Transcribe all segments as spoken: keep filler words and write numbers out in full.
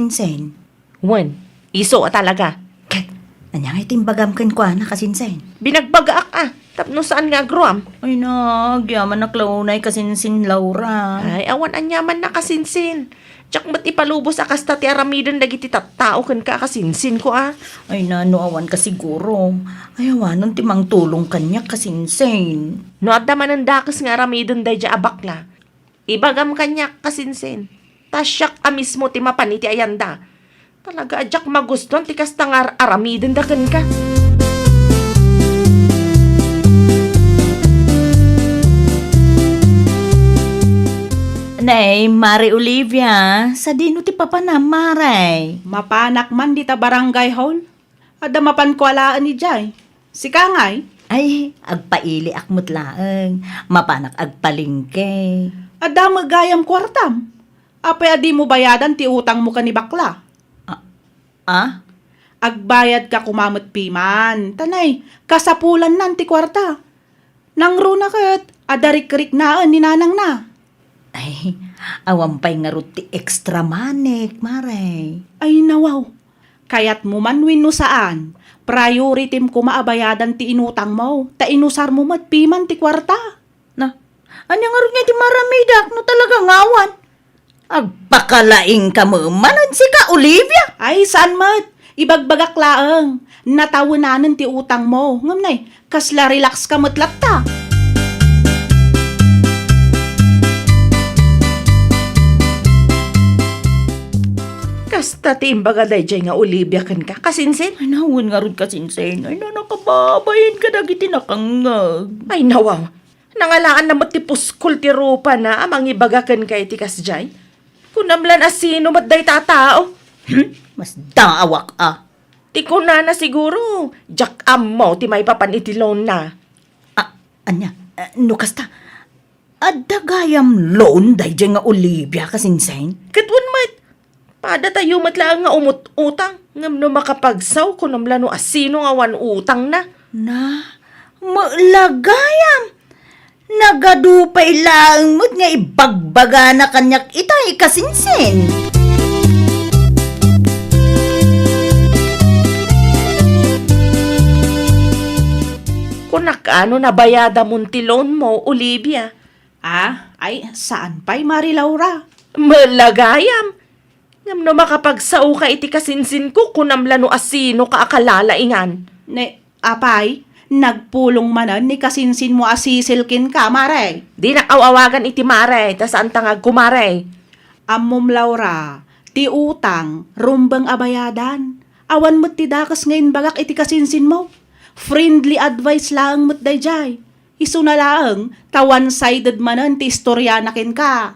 Kasinsin. Wen, isu a talaga. Ket, ania ngay ti imbagam kenkuana, Kasinsin? Binagbagaak a, tapno saan nga agruam. Ay na, agyamanak la unay, Kasinsin Laura. Ay, awan aniamanna, Kasinsin. Diak met ipalubos a kasta ti aramiden dagiti tattao kenka, Kasinsin ko a. Ay na, no awan ka siguro, ay awanon ti mangtulong kaniak, Kasinsin. No adda manen dakes nga aramiden daydiay a bakla, ibagam kaniak, Kasinsin. Ta siak a mismo ti mapan iti ayanda. Talaga a diak magustuan ti kasta nga ar-aramidenda kenka. Nay, Mare Olivia, sadino ti papanam, Mare? Mapanak man dita barangay hall. Adda mapanko alaen idiay. Sika ngay? Ay, agpailiak met laeng. Mapanak agpalengke. Adda met gayam kuartam. Apay a dimo bayadan ti utangmo ken ni bakla? A-, ah? Agbayadka koma met piman. Ta nay, kasapulannan ti kuarta. Nangruna ket adda rikriknaen ni nanangna. Ay, awan pay ngarud ti extra money, Mare. Ay, nawaw. Kayatmo man wenno saan, prioritim koma a bayadan ti inutangmo, ta inusarmo met piman ti kuarta. Na, ania ngarud nga iti maramidak no talaga nga awan? Agpakalaingka met manen sika, Olivia? Ay, saan met. Ibagbagak laeng, natawenanen ti utangmo. Ngem nay, kasla relax ka met latta. Kasta ti imbaga daydiay nga Olivia kenka, Kasinsin? Ay, nawen ngarud, Kasinsin. Ay, nanakababain kadagiti nakangngeg. Ay, nawaw. Nangalaanna met ti puskol ti rupana a mangibaga kenka iti kasdiay. Kunam lan a sino met dayta a tao. Hmm? Masdaawak a. Ti kunana siguro, diak ammo ti maipapan iti loanna. A-, ania? A, no kasta, adda gayam loan daydiay nga Olivia, Kasinsin? Ket wen met, padatayo met laeng nga umut-utang. Ngem no makapagsao, kunam la no a sino nga awan utangna. Na, met la gayam. Nagadu pay laeng met nga ibagbagana kaniak itay, Kasinsin. Kunak a no nabayadamon ti loanmo, Olivia. Ah, ay, saan pay, Mari Laura? Met la gayam. Ngem no makapagsaoka iti kasinsinko, kunam la no a sinoka a kalalaingan. Ne, apay, nagpulong manen ni kasinsinmo a Cecil kenka, Mare? Dinak aw-awagan iti Mare, ta saanta nga agkumare. Ammom, Laura, ti utang, rumbeng a bayadan. Awan met ti dakes nga imbagak iti kasinsinmo. Friendly advice laeng met daydiay. Isuna laeng, ta one-sided manen ti istoriana kenka.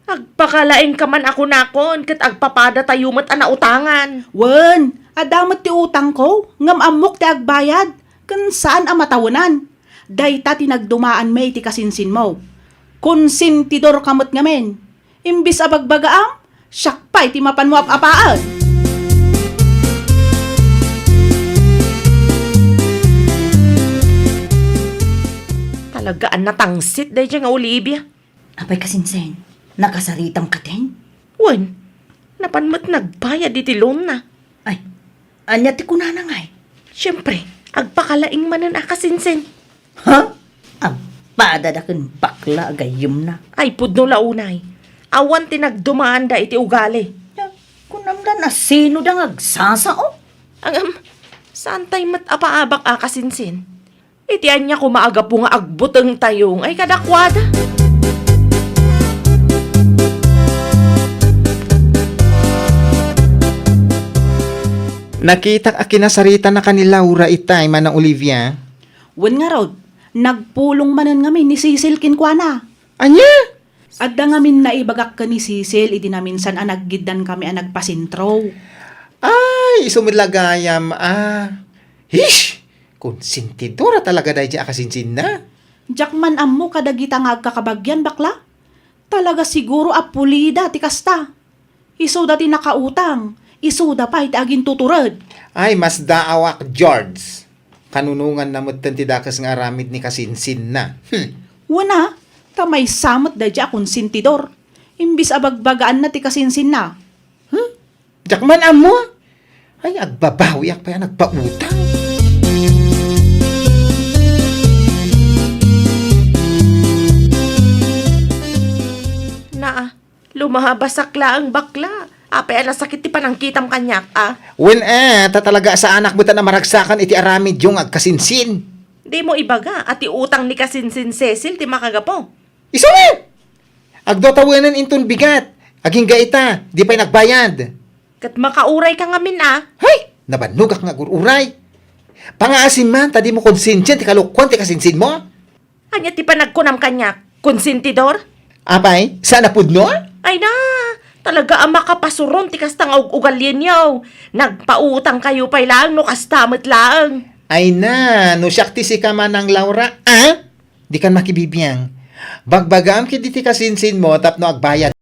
Agpakalaingka man a kunakon, ket agpapadatayo met a nautangan. Wen, adda met ti utangko, ngem ammok ti agbayad, ken saan a matawenan. Dayta ti nagdumaanmi iti kasinsinmo. Konsentidorka met ngamin. Imbes a bagbagaam, siak pay ti mapanmo ap-apaen. Talaga a natangsit daydiay nga Olivia. Apay kasinsin, nakasaritam katin? Wen, napan met nagbayad iti loanna. Ay, ania ti kunana ngay? Siempre, agpakalaing manen a kasinsin. Ha? Agpadada ken bakla a gayyemna. Ay, pudno la unay. Awan ti nagdumaanda iti ugali. Ya, kunam la no sinoda nga agsasao? Ngem, saantay met a paabak a kasinsin. Iti ania koma a gapu nga agbutengtayo ngay kadakuada? Nakitak a kinasaritanaka ni Laura itay, Manang Olivia. Wen ngarud, nagpulong manen ngamin ni Cecil kenkuana. Ania? Adda ngamin naibagak ken ni Cecil idi naminsan a naggiddankami a nagpasentro. Ay, isu met la gayam a. Hish! Konsentidora talaga daydiay a kasinsinna. Diak man ammo kadagita nga agkakabagian, bakla. Talaga siguro a pulida ti kasta. Isuda ti nakautang, isuda pay ti agintutured. Ay, masdaawak, George. Kanunonganna metten ti dakes nga aramid ni kasinsinna. Hmm. Wen a, ta maysa met daydiay a konsentidor. Imbes a bagbagaanna ti kasinsinna. Hmm? Diak man ammo. Ay, agbabawiak pay a nagpautang. Naa, lumabasak laeng bakla. Apay a nasakit ti panangkitam kaniak, a? Wen, a, ta talaga saanak met a maragsakan iti aramidyo nga agkasinsin. Dimo ibaga a ti utang ni kasinsin Cecil ti makagapu. Isu met! Agdua tawenen inton bigat. Agingga ita, di pay nagbayad. Ket makauray ka ngamin, a? Hay! Nabannogak nga agur-uray. Pangaasim man, ta dimo konsensian ti kalokuan ti kasinsinmo? Ania ti panagkunam kaniak? Konsentidor? Apay, saan a pudno? Ay na, talaga a makapasuron ti kasta nga ug-ugalienyo. Nagpautangkayo pay laeng no kasta met laeng. Ay na, no siak ti sika, Manang Laura, a? Dikan makibibiang. Bagbagam ketdi ti kasinsinmo tapno agbayad.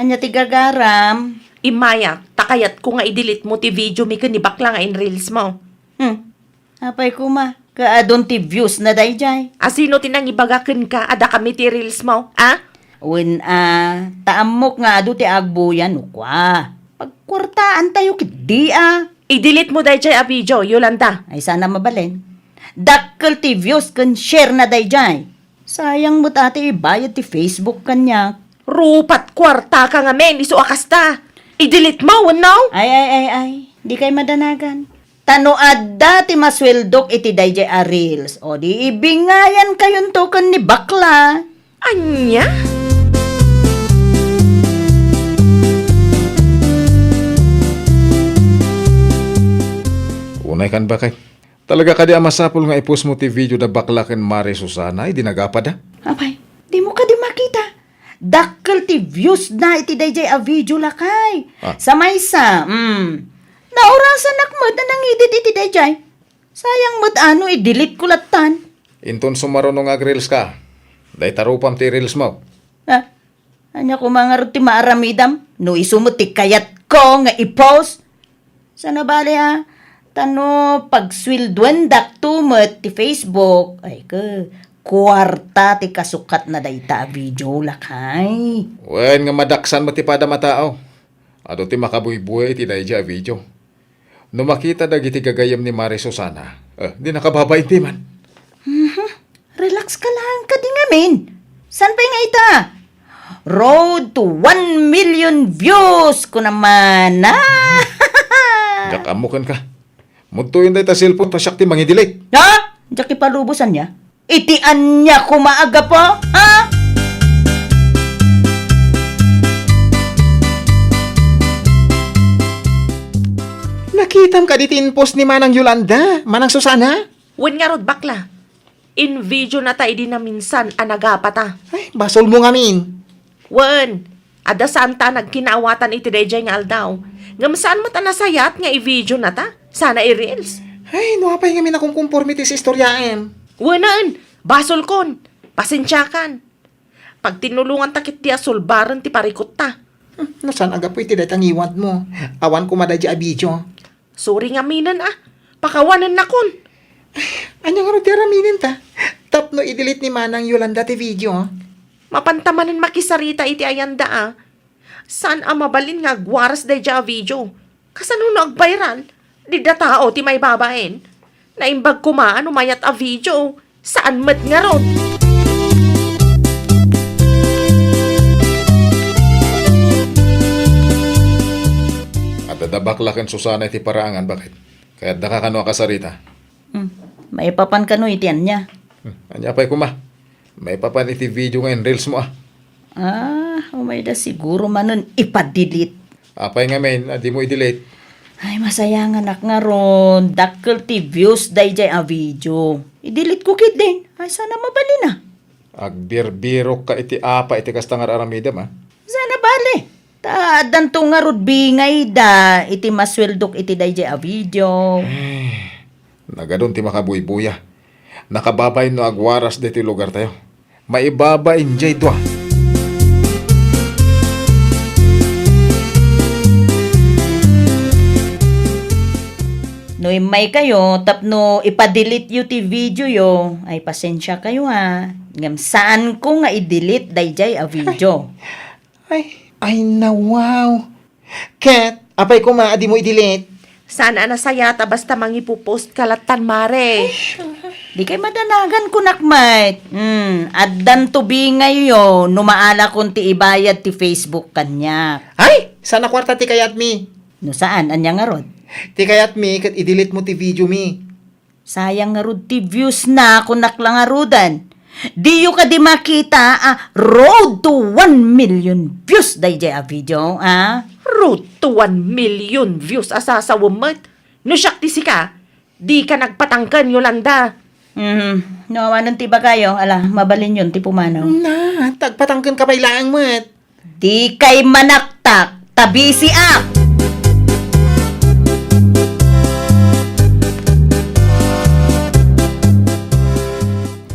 Ania ti gagaram? Immayak, ta kayatko nga i-delete mo ti video mi ken ni bakla nga in-reels mo. Hmm. Apay koma, kaadun ti views na daydiay. Asino ti nangibaga kenka a dakami ti reels mo, a? Wen a, ta ammok nga adu ti agbuya no kua. Pagkuartaan tayo ketdi a. I-delete mo daydiay a video, Yolanda. Ay sana mabalin. Dakkel ti views ken share na daydiay. Sayang met a ti ibayad ti Facebook kaniak. Rupat kuartaka ngamin, isu a kasta. I-delete mo, wenno? Ay, ay, ay, ay. Dikay madanagan. Ta no adda ti masueldok iti daydiay a reels, o di ibingayan kayonto ken ni bakla. Ania? Unay kan bakay. Talaga kadi a masapul nga i-post mo ti video da bakla ken Mare Susana idi nagapada? Apay, dimo kadi makita? Dakkel ti views na iti daydiay a video, lakay. Ah. Sa maysa, mm. Naurasanak met a nangidit iti daydiay. Sayang met a no i-delete ko lattan. Inton sumaruno nga ag-reels ka, dayta rupam ti reels mo. Ah, ania koma ngarud ti maaramidam? No isu met ti kayatko nga i-post. Sana bale a, ta no pagsueldoendakto met ti Facebook, ay ke, kuarta ti kasukatna dayta a video, lakay. Wen nga madaksan met ti padam a tao. Adu ti makabuybuya iti daydiay a video. No makita dagiti gagayyem ni Mare Susana, eh, di nakababain ti man. Mhm. Relax ka lang kadi ngamin. Saan pay nga ita? Road to one million views, kuna man. Ah! Diak ammo kenka. Mudtoyen dayta cellphone ta siak ti mangidelete. Ha? Diak ipalubosan niya. Iti ania koma a gapu, ha? Nakitam kadi ti in-post ni Manang Yolanda, Manang Susana? Wen ngarud, bakla. In-video nata idi naminsan a nagapata. Ay, basolmo ngamin. Wen, adda saan ta a nagkinaawatan iti daydiay nga aldaw. Ngem saan met a nasayaat nga i-video nata, sana i-reels. Ay, no apay ngamin a kumkumporme ti istoryaem. Wenen, basolkon. Pasensiakan. Pagtinnulonganta ketdi a sulbaren ti parikutta. Hmm, no saan a gapu iti dayta ngiwatmo? Awan koma daydiay a video. Sorry ngaminen a. Pakawanennakon. Ania ngarud ti aramidenta? Tapno i-delete ni Manang Yolanda ti video, ah. Mapanta manen makisarita iti ayanda, ah. Saan a mabalin nga agwaras daydiay a video? Kasano no agviral? Dida tao ti maibabain. Naimbag koma a no mayat a video. Saan met ngarud? Adda da bakla ken Susana iti paraangan, bakit? Kayatdaka kano a kasarita? Hmm, maipapan kano iti ania? Hmm, ania pay koma? Maipapan iti video nga in-reels mo, ah. Ah, umayda siguro manen ipa-delete. Apay ngamin a dimo i-delete? Ay, masayanganak ngarud. Dakkel ti views daydiay a video. I-delete ko ketdin. Ay, sana mabalin a. Agbirbirokka iti apa iti kasta nga ar-aramidem, ah. Sana bale. Ta addanto ngarud bingayda iti masueldok iti daydiay a video. Eh, nagadun ti makabuybuya. Nakababain no agwaras ditoy lugartayo. Maibabain diay dua. No immaykayo tapno ipa-delete yo ti video yo, ay pasensiakayo ha. Ngem saanko nga i-delete daydiay a video. Ay, ay, nawaw. Ket, apay koma a dimo i-delete? Saan a nasayaat a basta mangipopost ka lattan, Mare. Dikay madanagan kunak met. Hmm, addanto bingayyo no maalakon ti ibayad ti Facebook kaniak. Ay, saan a kuarta ti kayatmi? No saan, ania ngarud? Ti kayatmi ket i-delete mo ti video mi. Sayang ngarud ti views na, kunak la ngaruden. Diyo kadi makita a road to one million views daydiay a video, a? Road to one million views a sasawem met. No siak ti sika, dika nagpatangken, Yolanda. Mhm. No awanen ti ibagayo, ala, mabalinyon ti pumanaw. Na, tagpatangken ka pay laeng met. Dikay manaktak, ta bisiak!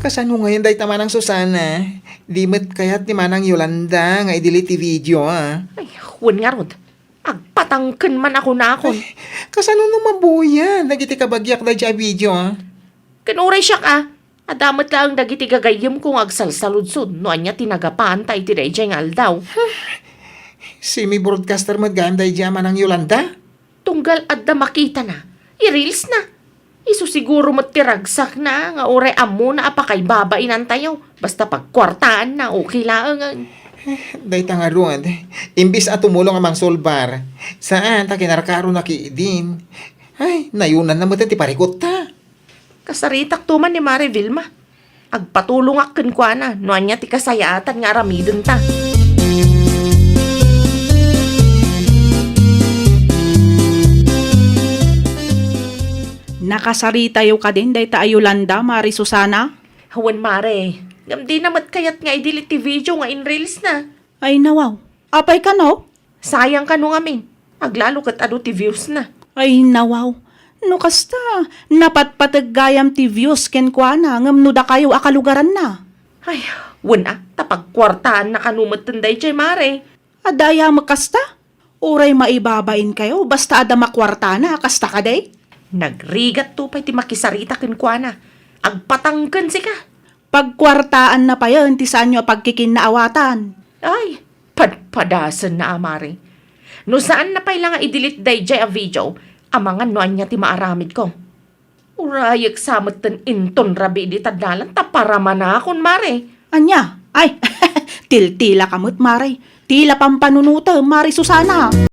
Kasano ngayon dayta Manang Susana? Di met kayat ni Manang Yolanda nga i-delete ti video, a. Ay, wen ngarud. Agpatangken man a kunakon. Ay, kasano no mabuya dagiti kabagiak daydiay a video, a? Ken uray siak, a. Adda met laeng dagiti gagayyemko nga agsalsaludsod no ania ti nagapaanta iti daydiay nga aldaw. Semi-broadcaster met gayam daydiay a Manang Yolanda? Tunggal adda makitana, i-reels na. Isu siguro met ti ragsakna nga uray ammona a pakaibabainantayo, basta pagkuartaanna, okay laengen. Dayta ngarud, imbis a tumulong a mangsolbar, saan ta kinarkaronak idin. Ay, nayunanna met ti parikutta. Kasaritakto man ni Mare Vilma. Agpatulongak kenkuana no ania ti kasayaatan nga aramidenta. Nakasaritayo kadin dayta a Yolanda, Mare Susana? Wen, Mare. Ngem dina met kayat nga i-delete ti video nga in-reels na. Ay, nawaw. Apay kano? Sayang kano ngamin. Aglalo ket adu ti views na. Ay, nawaw. No kasta, napatpateg gayam ti views kenkuana, ngem no dakayo a kalugaranna? Ay, wen a, ta pagkuartaanna kano metten daydiay, Mare. Adda aya met kasta? Uray maibabainkayo, basta adda makuartana, kasta kadi? Nagrigatto pay ti makisarita kenkuana. Agpatangken sika. Pagkuartaanna payen ti saanyo a pagkikinnaawatan. Ay, padpadasenna a, Mare. No saanna pay la nga i-delete daydiay a video, amangan no ania ti maaramidko. Urayek sa metten inton rabii dita dalan ta paramanakon, Mare. Ania? Ay, tiltilaka met, Mare. Tila pampanunotem, Mare Susana.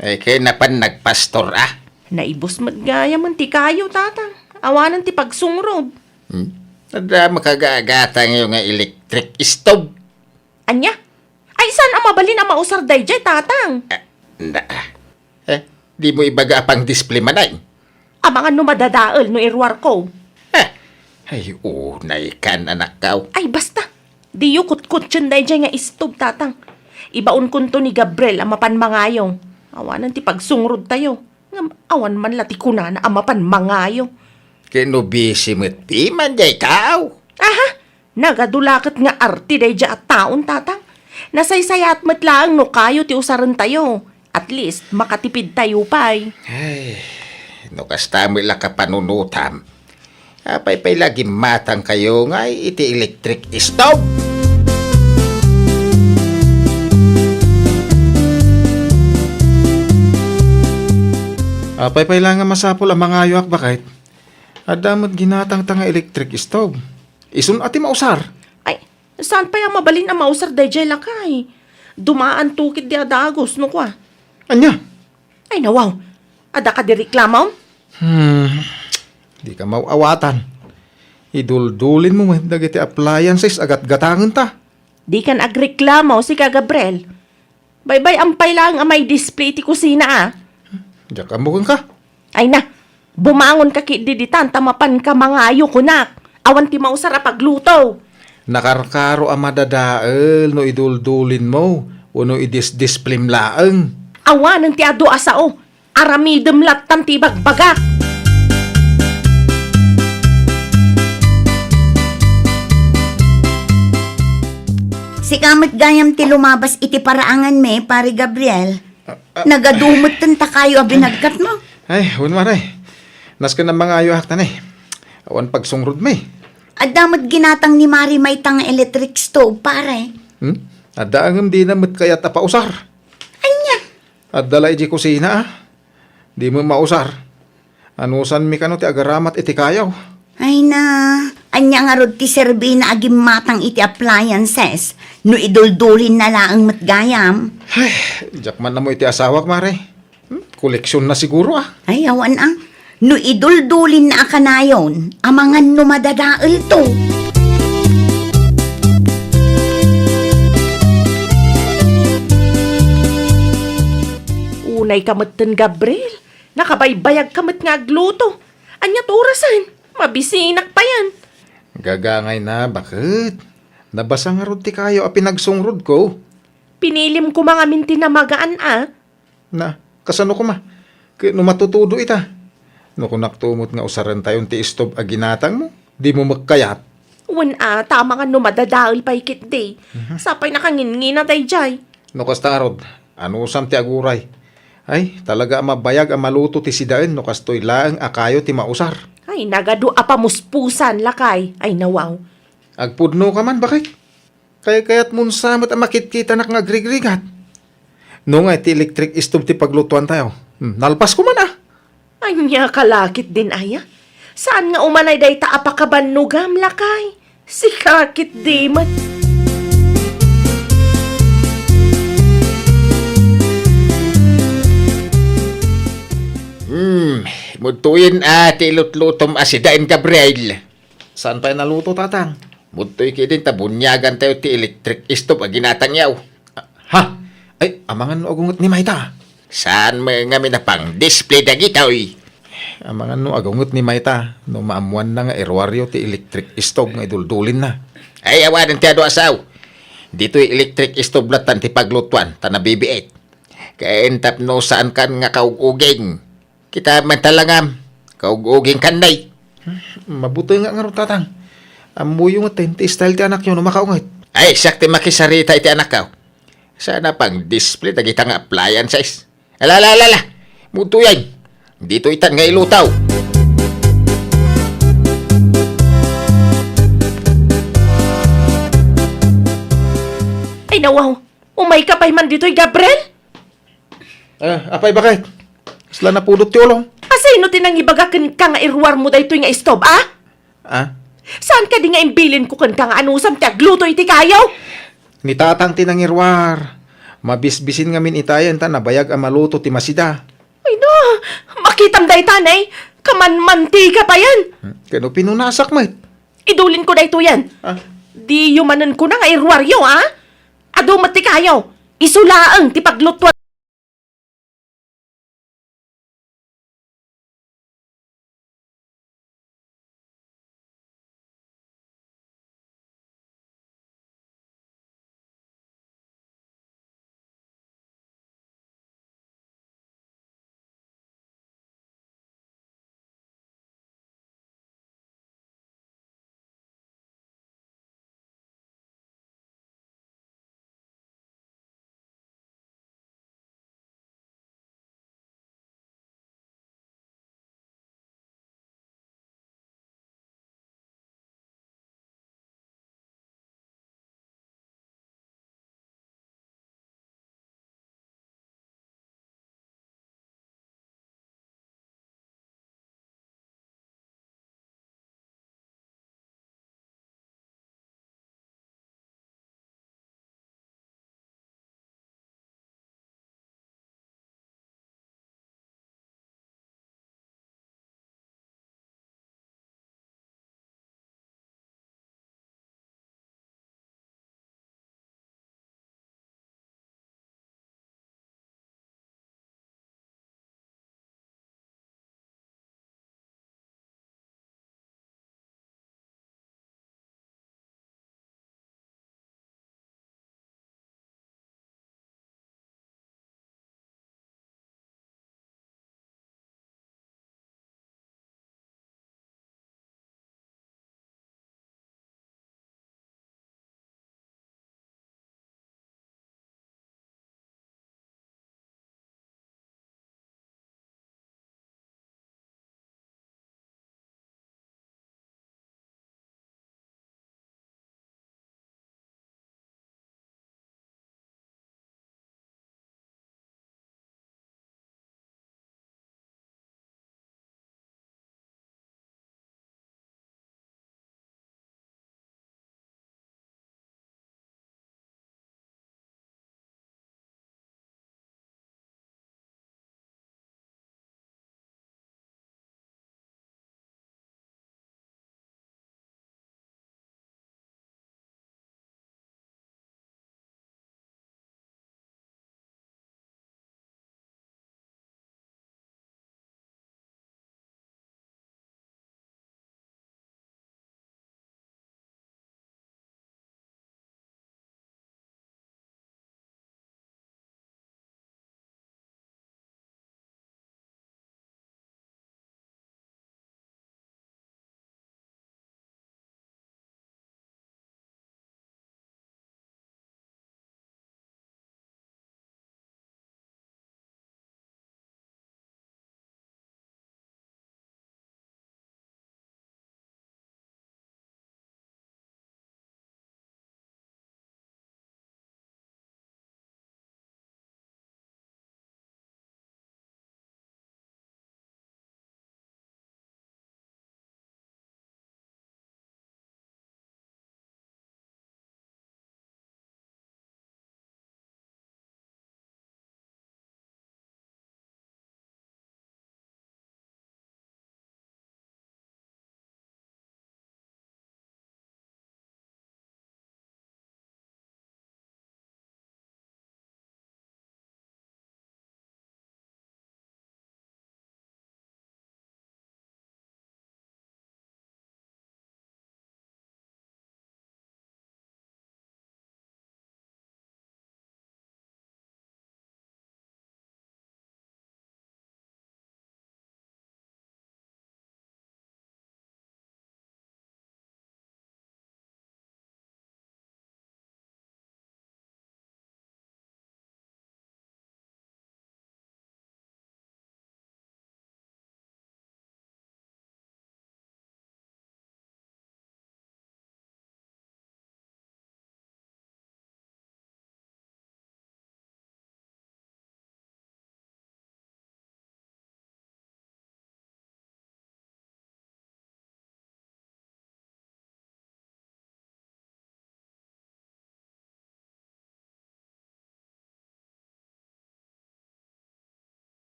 Ay, kay napan nagpastor, ah. Naibus met gayam ti kayo, Tatang. Awanen ti pagsungrod. Hmm? Adda makagagatangyo nga electric stove? Ania? Ay, saan a mabalin a mausar daydiay, Tatang? Ah, na, ah. Eh, dimo ibaga a pang-display man ay? Amangan no madadael no iruarko. Eh, ay, unay kan, anakkaw. Ay, basta. Diyo kutkutyen daydiay nga stove, Tatang. Ibaonkonto ni Gabriel a mapan mangayo. Awanen ti pagsungrodtayo. Ngem awan man la ti kunana a mapan mangayo. Ken no busy met piman dayta, aw? Aha! Nagadu la ket nga arte daydiay a taon, Tatang. Nasaysayaat met laeng no kayo ti usarentayo. At least, makatipidtayo pay. Ay, no kasta met la kapanunotam, apay pay la gimmatangkayo ngay iti electric stove? Apay pay la nga masapul a mangayoak, baket? Adda met ginatangta nga electric stove. Isun a ti mausar. Ay, saan pay a mabalin a mausar daydiay, lakay? Dumaanto ketdi a dagus, no kua. Ania? Ay, nawaw. Adda kadi reklamom? Hmm, dika maw-awatan. Iduldulin mo met dagiti appliances a gatgatangenta. Dikan agreklamo, sika, Gabriel. Baybay-am pay laeng a maidisplay iti kusina, a. Diak ammo kenka. Ay na, bumangonka ketdi ditan ta mapanka mangayo, kunak. Awan ti mausar a pagluto. Nakarkaro a madadael no iduldulinmo wenno idisdisplim laeng. Awanen ti adu a sao. Aramidem lattan ti ibagbagak. Sika met gayam ti lumabas iti paraanganmi, Pare Gabriel. Ah, ah. Nagadu metten ta kayo a binagkatmo. Ay, wen, Mare. Nasken a mangayoak ta ne. Awan pagsungrodmi. Adda met ginatang ni Mare mayta nga electric stove, Pare. Hmm? Adda ngem dina met kayat a pausar. Ania? Adda la idiay kusina, a. Dimo mausar. Anusanmi kano ti agaramat iti kayo? Ay na, ania ngarud ti serbina a gimmatang iti appliances no iduldulinna laeng met gayam? Ay, diak man ammo iti asawak, Mare. Hmm, koleksionna siguro, a. Ay, awan, a. No iduldulinna a kanayon, amangan no madadaelto. Unayka metten, Gabriel. Nakabaybayagka met nga agluto. Ania ti orasen? Mabisinak payen. Gagangayna, baket. Nabasa ngarud ti kayo a pinagsungrodko. Pinilim koma ngamin ti namagaan, a. Na, kasano koma? Ket no matutudo ita? No kunakto met nga usarentayon ti stove a ginatangmo, dimo met kayat? Wen a, ta amangan no madadael pay ketdi. Mhm. Sapay nakangingina daydiay. No kasta ngarud, anusam ti aguray? Ay, talaga a mabayag a maluto ti sidaen no kastoy laeng a kayo ti mausar. Ay, nagadu a pamuspusan, lakay. Ay, nawaw. Agpudnoka man, baket? Kaykayatmon sa met a makitkitanak nga agrigrigat. No nga iti electric stove ti paglutuantayo, hmm, nalpas ko man, a. Ania ka la ketdin aya? Saan nga umanay dayta a pakabannogam, lakay? Sika ketdi met. Hmm, mudtoyen a ti ilutlutom a sidaen, Gabriel. Saan pay naluto, Tatang? Mudtoy ketdin ta buniagantayo ti electric stove a ginatangyo. Ha? Ay, amangan no agunget ni mayta. Saan met ngamin a pang-display dagitoy? Amangan no agunget ni mayta no maammoanna nga iruaryo ti electric stove nga iduldulinna. Ay, awanen ti adu a sao. Ditoy electric stove lattan ti paglutuan ta nabibiit. Ken tapno saankan nga kaug-uging. Kita met talangam, kaug-uging kanday. Mabuti nga ngarud, Tatang. Ammoyo met ti style ti anakyo no makaunget. Ay, siak ti makisarita iti anakko. Saan a pang-display dagita nga appliances. Ala, ala, ala, ala. Mudtoyen. Ditoy itan nga iluto. Ay, nawaw. Umayka pay man ditoy, Gabriel? Eh, apay, baket? Kasla napudot ti ulom? Asino ti nangibaga kenka nga iruarmo daytoy nga stove, a? Ah? Saan kadi nga imbilinko kenka nga anusam ti agluto iti kayo? Ni Tatang ti nangiruar. Mabisbisin ngamin itayen ta nabayag a maluto ti masida. Ay na, makitam dayta, nay. Kamanmantika payen. Hmm, ken no pinunasak met. Idulinko daytoyen. Ah. Diyo manen kuna nga iruaryo, a? Adu met ti kayo. Isu laeng ti paglutuan.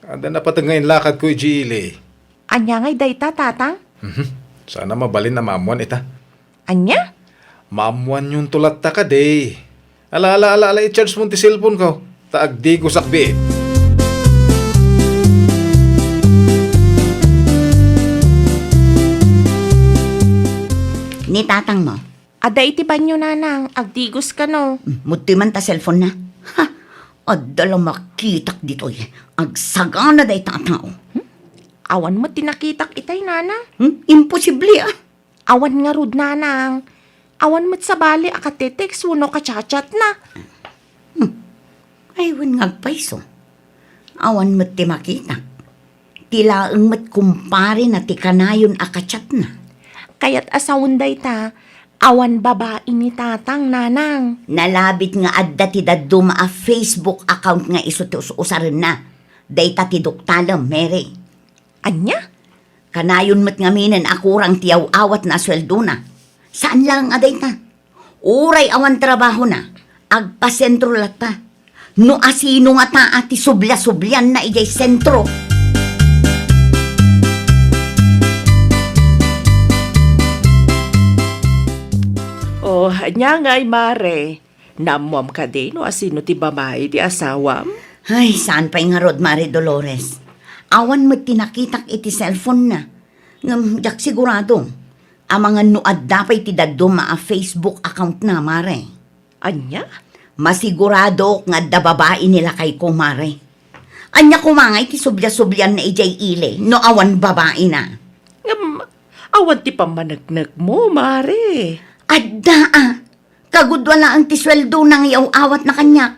Adda napateg nga inlakadko idiay ili. Ania ngay dayta, Tatang? Mhm. Saan a mabalin a maammoan ita. Ania? Maammoanyonto latta kadi. Ala, ala, ala, ala, i-charge mo ti cellphone ko. Ta agdigosak biit. Ni tatang mo? Adda iti banyo, nanang. Agdigos kano. Hmm, mudtoy man ta cellphone na. Ha! Adda la makitak ditoy. Agsagana dayta a tao. Hmm? Awan met ti nakitak itay, nanang. Hmm? Imposible, ah. Awan ngarud, nanang. Awan met sabali a katetext wenno kachatchatna. Hmm. Ay, wen nga agpayso. Awan met ti makitak. Ti laeng met kumpare na ti kanayon a kachatna. Kayat a sawen dayta, awan babai ni tatang, nanang. Nalabit nga adda ti dadduma a Facebook account nga isu ti us-usarenna. Dayta ti duktalem, Mary. Ania? Kanayon met ngaminen a kurang ti yaw-awatna a sueldona. Saan laeng a dayta. Uray awan trabahona, agpasentro latta. No asino ngata a ti sublia-sublianna idiay sentro? Oh, ania ngay, Mare? Naammoam kadi no asino ti babai ti asawam? Ay, saan pay ngarud, Mare Dolores. Awan met ti nakitak iti cellphone na. Ngem diak sigurado. Amangan no adda pay ti dadduma a Facebook account na, Mare. Ania? Masiguradok nga adda babai ni lakayko, Mare. Ania koma ngay ti sublia-sublianna idiay ili no awan babaina? Ngem, awan ti pammaneknekmo, Mare. Adda, a. Kagudua laeng ti sueldona nga yaw-awatna kaniak.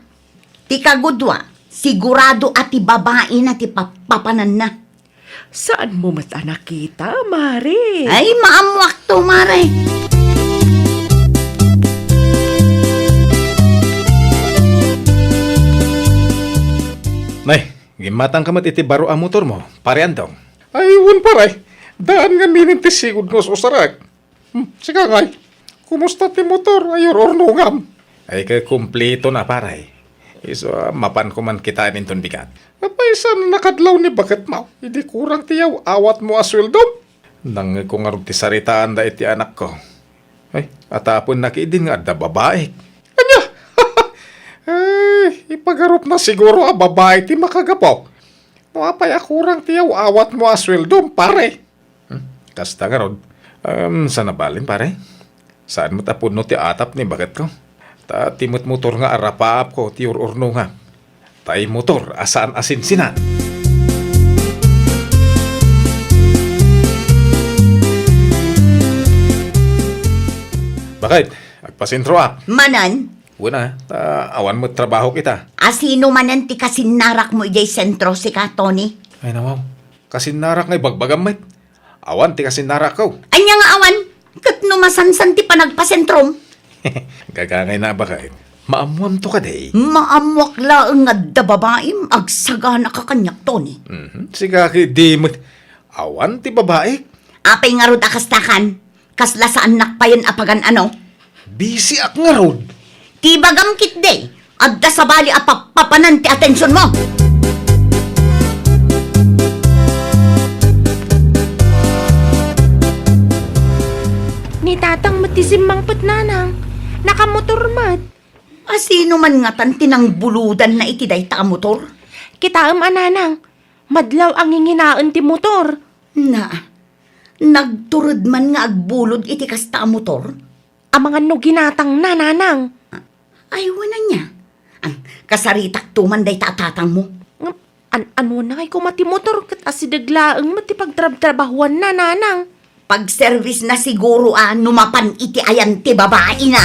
Ti kagudua, sigurado a ti babaina ti papapananna. Saanmo met a nakita, Mare? Ay, maammoakto, Mare. Nay, gimmatangka met iti baro a motormo, Pare Andong. Ay, wen, pare. Daan ngaminen ti sigud nga us-usarek. Hmm, sika ngay, kumusta ti motor a iyur-urnongam? Ay, ket kumpleto na, pare. Isu a mapanko man kitaen inton bigat. Apay, saan a nakadlaw ni baketmo idi kurang ti yaw-awatmo a sueldom? Nangngegko ngarud ti saritaanda iti anakko. Ay, atapennak idin nga adda babaik. Ania? Ay, ipagarupna siguro a babai ti makagapu. No apay a kurang ti yaw-awatmo a sueldom, pare? Hmm? Kasta ngarud. Em, saan a balin, pare? Saan met a pudno ti atap ni baketko? Ta ti met motor nga arapaapko ti ur-urnongam. Ta imotor a saan a sinsinan. Baket, agpasentroak. Manen? Wen a, ta awan met trabahok ita. Asino manen ti kasinnarakmo idiay sentro, sika, Tony? Ay, nawaw. Kasinnarak nga ibagbagam met. Awan ti kasinnarakko. Ania nga awan? Ket no masansan ti panagpasentrom? Gagangay na, baket. Maammoamto kadi? Maammoak laeng nga adda babaim agsagana ka kaniak, Tony. Mhm. Sika ket di met. Awan ti babaik. Apay ngarud a kastakan? Kasla saannak payen a pagan-ano? Bisiak ngarud. Ti ibagam ketdi, adda sabali a pappapanan ti atensionmo. Ni tatang met ti simmangpet, nanang. Nakamotor met. Asino man ngatan ti nangbuludanna iti dayta a motor? Kitaem a, nanang. Madlaw a nginginaen ti motor. Na, nagtured man nga agbulod iti kasta a motor? Amangan no ginatangna, nanang. Ay, wen ania. Ang kasaritakto man dayta a tatangmo. Ngem, an-, anu na ngay koma ti motor ket asideg laeng met ti pagtrabtrabahuanna, nanang. Pagservisna siguro a no mapan iti ayan ti babaina.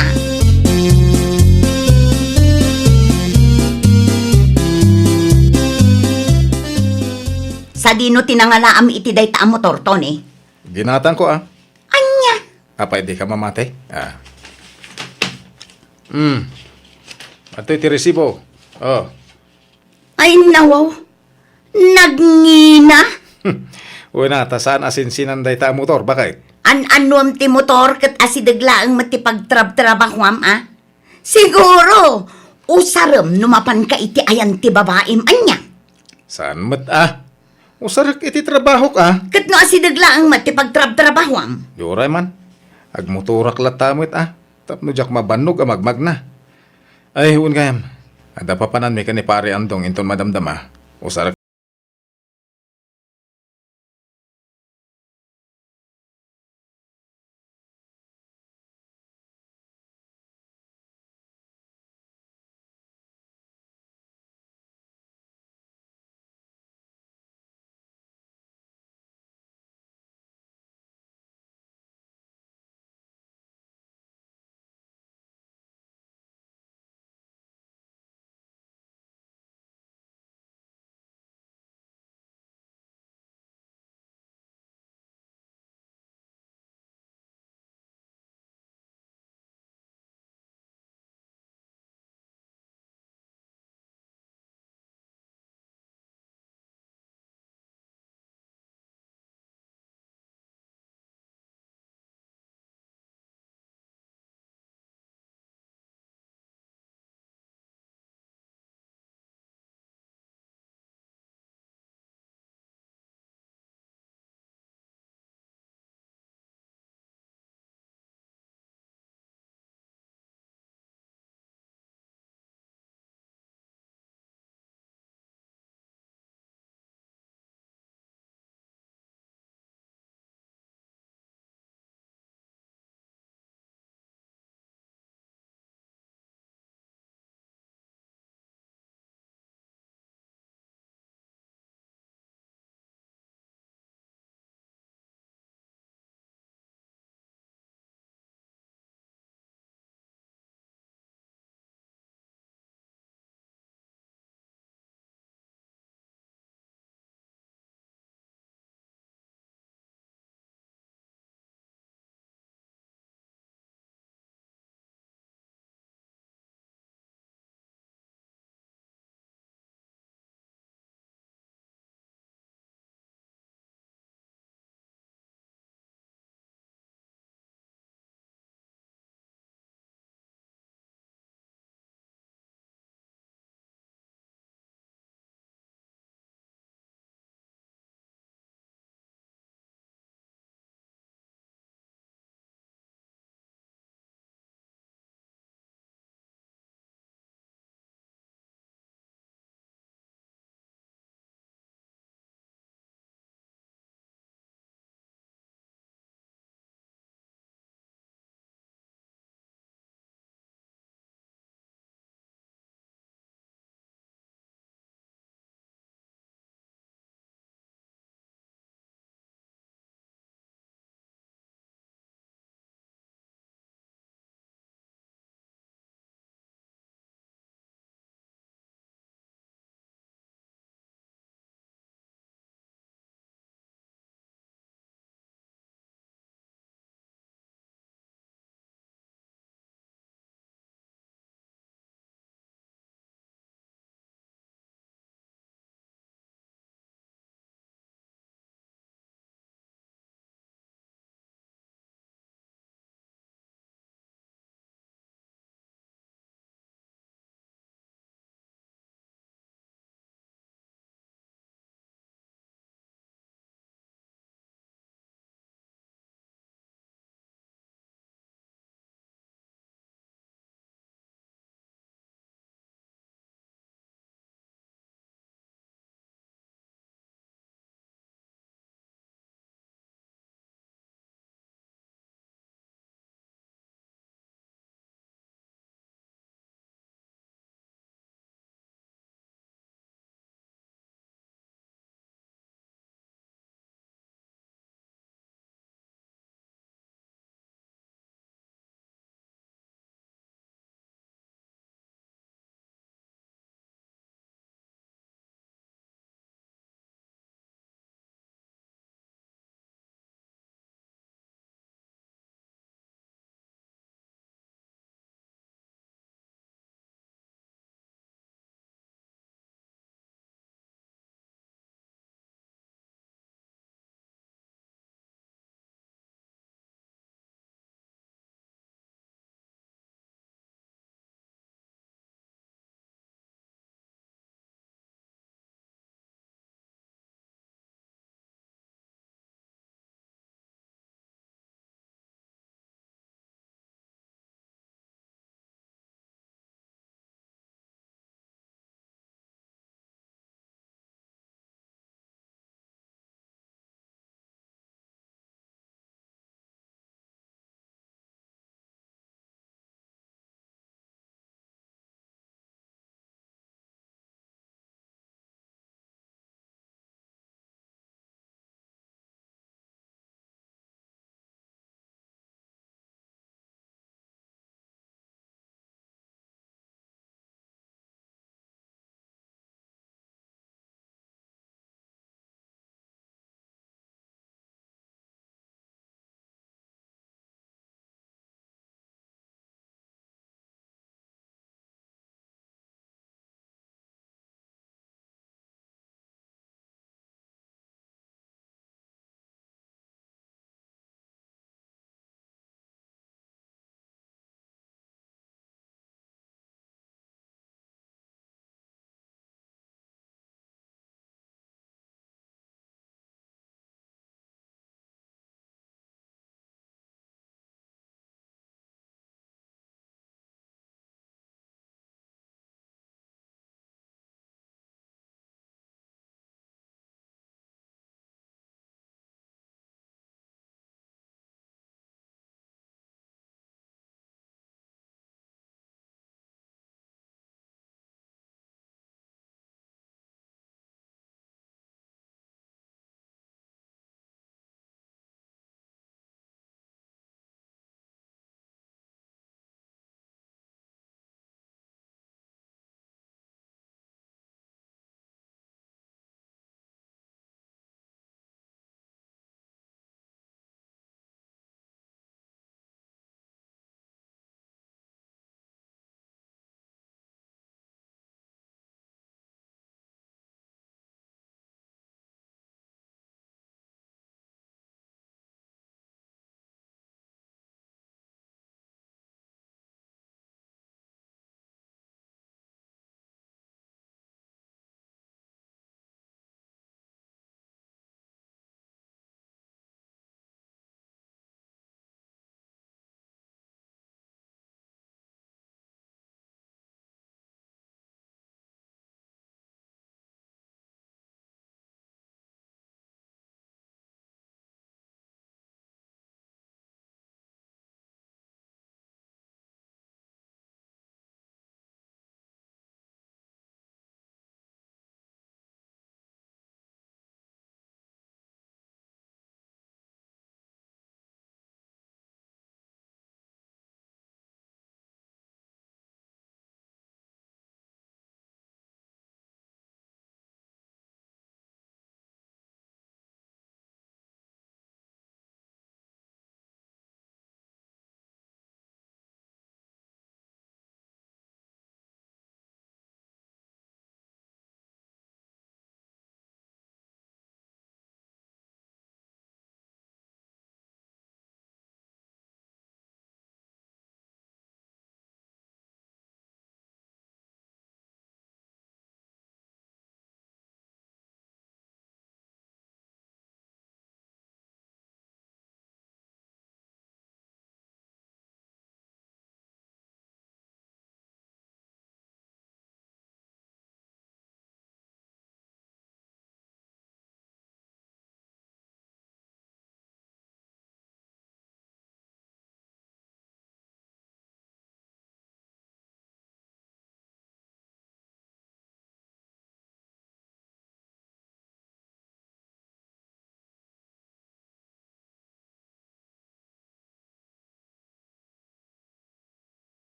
Sadino ti nangalaam iti dayta a motor, Tony? Ginatangko, a. Ania? Apay, dika mamati? A. Hmm. Adtoy ti resibo. O. Ay, nawaw. Nagngina? Wen a, ta saan a sinsinan dayta a motor, baket? An-anuem ti motor ket asideg laeng met ti pagtrabtrabahuam, a? Siguro, usarem no mapanka iti ayan ti babaim, ania? Saan met a? Usarek iti trabahok a. Ket no asideg laeng met ti pagtrabtrabahoam? Uray man. Agmotorak latta met a. Tapno diak mabannog a magmagna. Ay, wen gayam. Adda papananmi ken ni Pare Andong inton madamdama. Usarek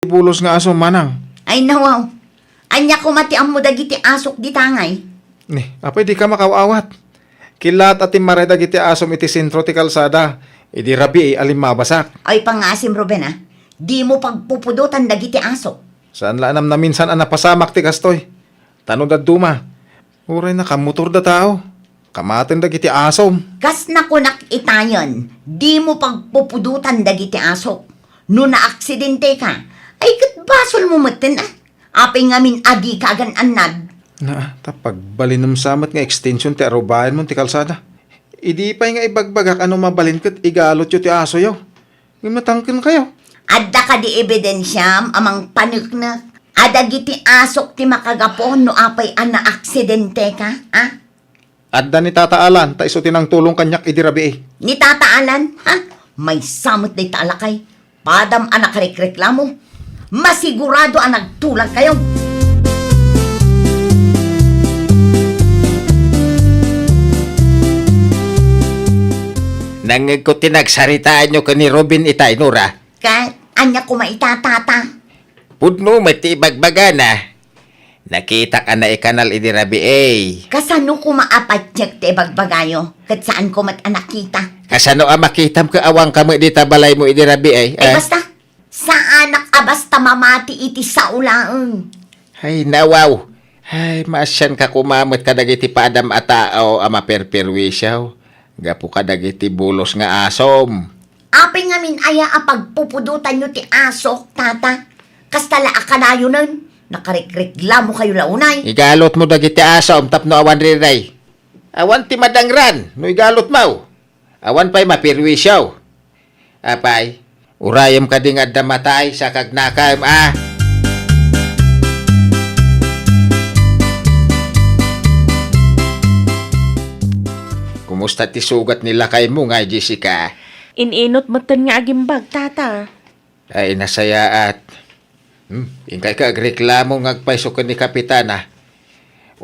bulos nga asom, manang. Ay, nawaw. Ania koma ti ammo dagiti asok dita ngay? Ni, apay dika makaaw-awat? Kilaat a timmaray dagiti asom iti sentro ti kalsada, idi rabii a limmabasak. Ay, pangngaasim, Ruben, a. Dimo pagpupudotan dagiti asok. Saan la a namnaminsan a napasamak ti kastoy. Ta no dadduma, uray nakamotorda tao, kamaten dagiti asom. Kas nakunak itayen, dimo pagpupudotan dagiti asok. No naaksidenteka, ay ket basolmo metten, a. Apay ngamin a dika agan-annad? Na, ta pagbalinem sa met nga extension ti arubayanmo ti kalsada. Idi pay nga ibagbagak a no mabalin ket igalotyo ti asoyo. Ngem natangken kayo. Adda kadi ebidensiam a mangpaneknek a dagiti asok ti makagapu no apay a naaksidenteka, a? Adda ni Tata Alan, ta isu ti nangtulong kaniak idi rabii. Ni Tata Alan? Ha? Maysa met dayta a lakay. Padam a nakarekreklamo. Masigurado a nagtulag kayo. Nangngegko ti nagsaritaanyo ken ni Ruben itay, Nora. Ket ania koma ita, Tata? Pudno met ti ibagbagana. Nakitak a naikanal idi rabii. Kasano koma a patiek ti ibagbagayo? Ket saanko met a nakita. Kasano a makitam ket awanka met dita balaymo idi rabii? Ay, ah, basta. Saanak a basta mamati iti sao laeng. Ay, nawaw. Ay, maasianka koma met kadagiti padam a tao a maperperwisyo gapu kadagiti bulos nga asom. Apay ngamin aya a pagpupudotanyo ti asok, Tata? Kasta la a kanayonen, nakarekreklamo kayo la unay. Igalotmo dagiti asom tapno awan riray. Awan ti madangran no igalotmo. Awan pay maperwisyo. Apay, urayem kadi nga adda matay sa kagnakem, a? Kumusta ti sugat ni lakaymo nga, Jessica? In-inut metten nga agimbag, Tata. Ay, nasayaat. Hmm, inkay ka agreklamo nga agpayso ken ni Kapitana.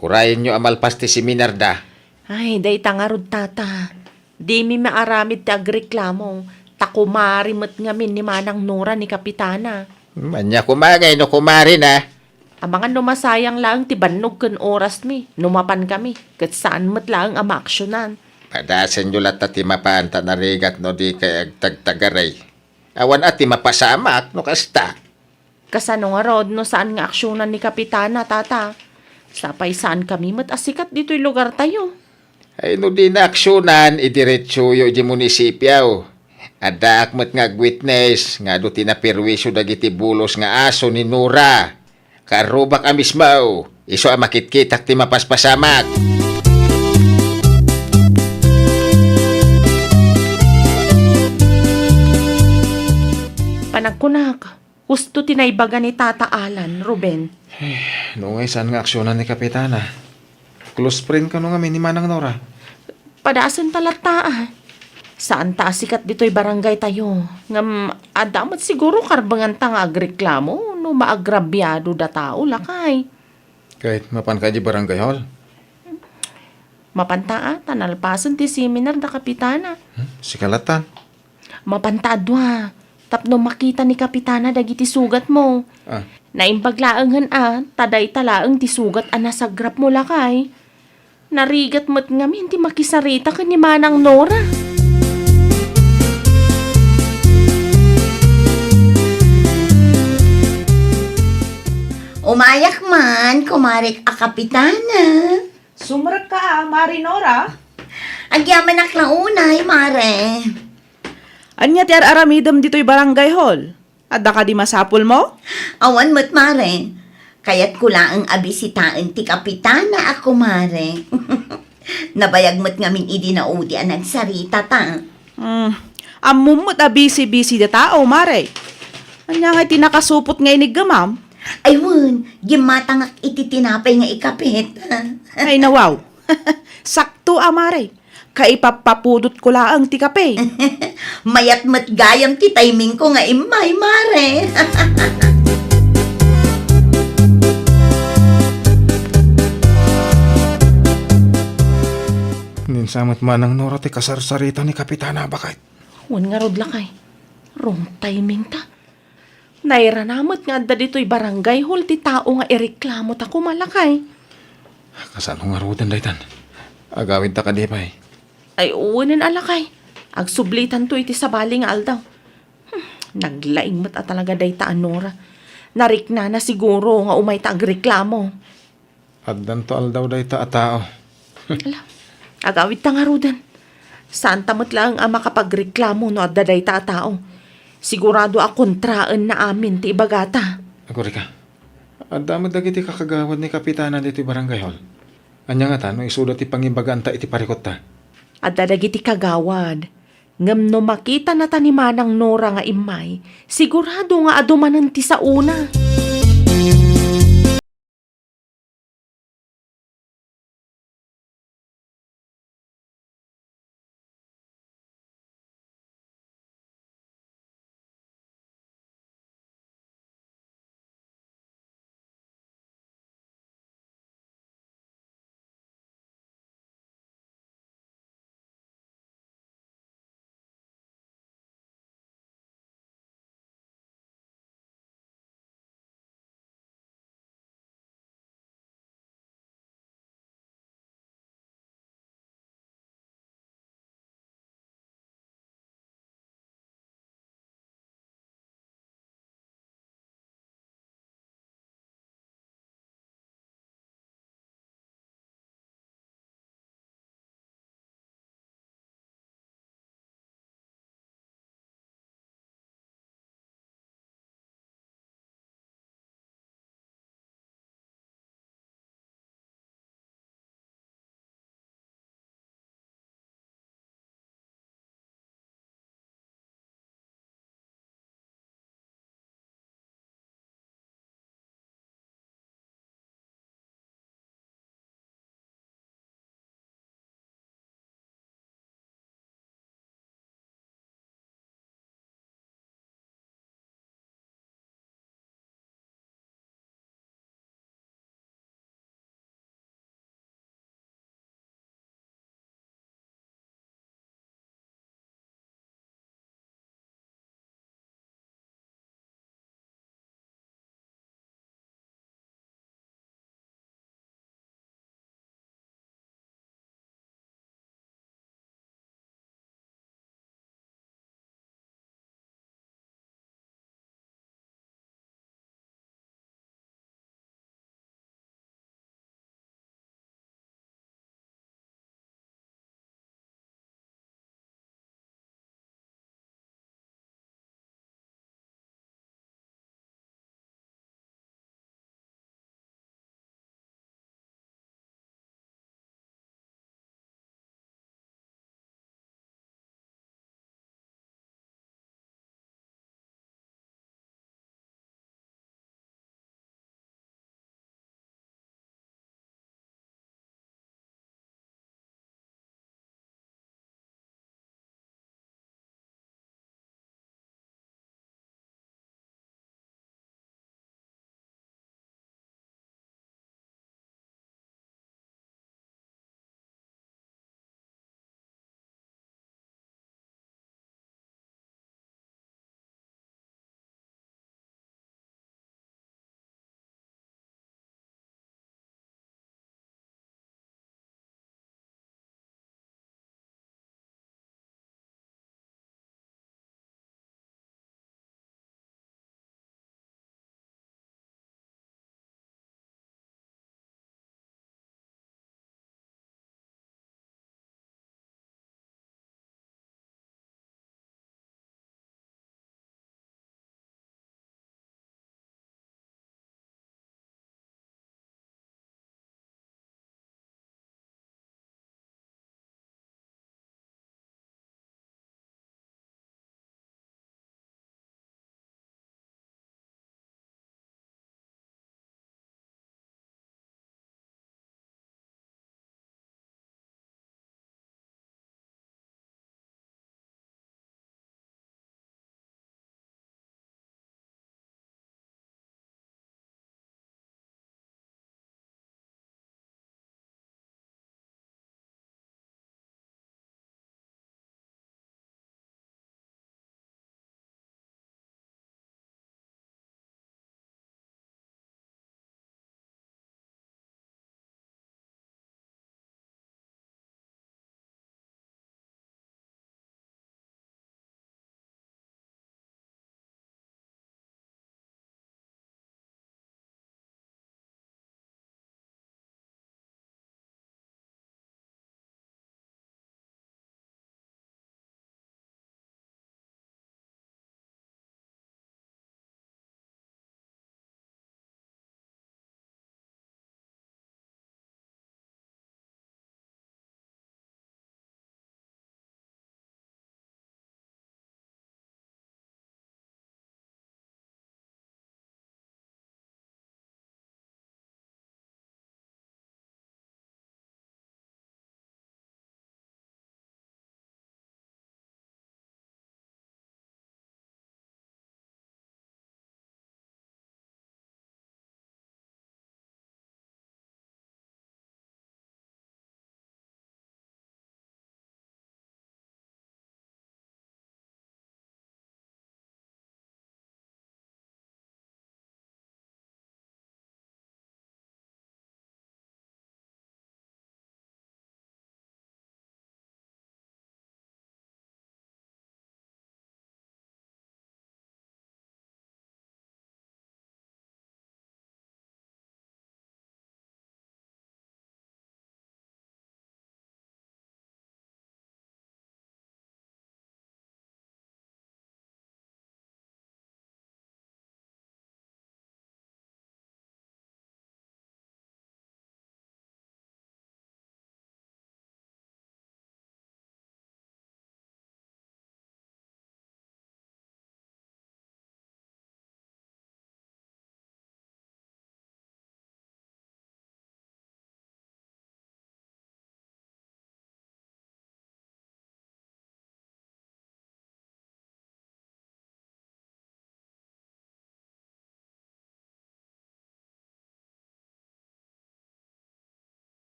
Urayenyo a malpas ti seminarda. Ay, dayta ngarud, Tata. Dimi maaramid ti agreklamo, ta kumari met ngamin ni Manang Nora ni Kapitana. Hmm, ania koma ngay no kumarina? Amangan no masayang laeng ti bannog ken orasmi, no mapan kami, ket saan met laeng a maaksionan. Padasenyo latta ti mapan ta narigat no dikay agtagtagaray. Awan a ti mapasamak no kasta. Kasano ngarud no saan nga aksionan ni Kapitana, Tata? Sapay saan kami met a sikat ditoy lugartayo. Ay, no dina aksionan, idiretsoyo idiay munisipio. Addaak met nga agwitnes nga adu ti naperwisyo dagiti bulos nga aso ni Nora. Karrubak a mismo, isu a makitkitak ti mapaspasamak. Panagkunak, husto ti naibaga ni Tata Alan, Ruben. Eh, no ngay saan nga aksionan ni Kapitana? Close friend kano ngamin ni Manang Nora? Padasen ta latta, a. Saan ta a sikat ditoy barangay tayo. Ngem, adda met siguro karbenganta nga agreklamo no maagrabiado da tao, lakay. Ket mapan ka di barangay hall? Mapan ta, a, ta nalpasen ti seminar da Kapitana. Hmm, sika latta. Mapan ta a dua, tapno makita ni Kapitana dagiti sugatmo. Ah. Naimbag laengen a, ta dayta laeng ti sugat a nasagrapmo, lakay. Narigat met ngamin ti makisarita ken ni Manang Nora. Umayak man, kumarek a Kapitana. Sumrekka a, Mari Nora? Agyamanak la unay, Mare. Ania ti ar-aramidem ditoy barangay hall? Adda kadi masapulmo? Awan met, Mare. Kayatko laeng a bisitaen ti Kapitana a kumare. Nabayag met ngamin idi naudi a nagsarita ta. Hmm, ammom met a bisi-bisi da tao, Mare. Ania ngay ti nakasupot nga iniggemam? Ay wen, gimmatangak iti tinapay nga ikapit. Ay, nawaw. Sakto a, Mare. Kaipappapudotko laeng ti kape. Mayat met gayam ti timingko nga immay, Mare. Ninsa met Manang Nora ti kasarsarita ni Kapitana, baket. Wen ngarud, lakay. Wrong timing ta. Nairana met nga adda ditoy barangay hall ti tao nga ireklamo ta koma, lakay. Kasano ngaruden daytan? Agawidta kadi pay? Ay, uwenen a, lakay. Agsublitanto iti sabali nga aldaw. Hmm, naglaing met a talaga dayta a Nora. Nariknana siguro nga umayta agreklamo. Addanto aldaw dayta a tao. Ala, agawidta ngaruden. Saanta met laeng a makapagreklamo no adda dayta a tao. Sigurado a kontraenna amin ti ibagata. Agurika, adda met dagiti kakagawad ni Kapitana ditoy barangay hall. Ania ngata no isuda ti pangibaganta iti parikutta? Adda dagiti kagawad. Ngem no makitanata ni Manang Nora nga immay, sigurado nga adu manen ti saona.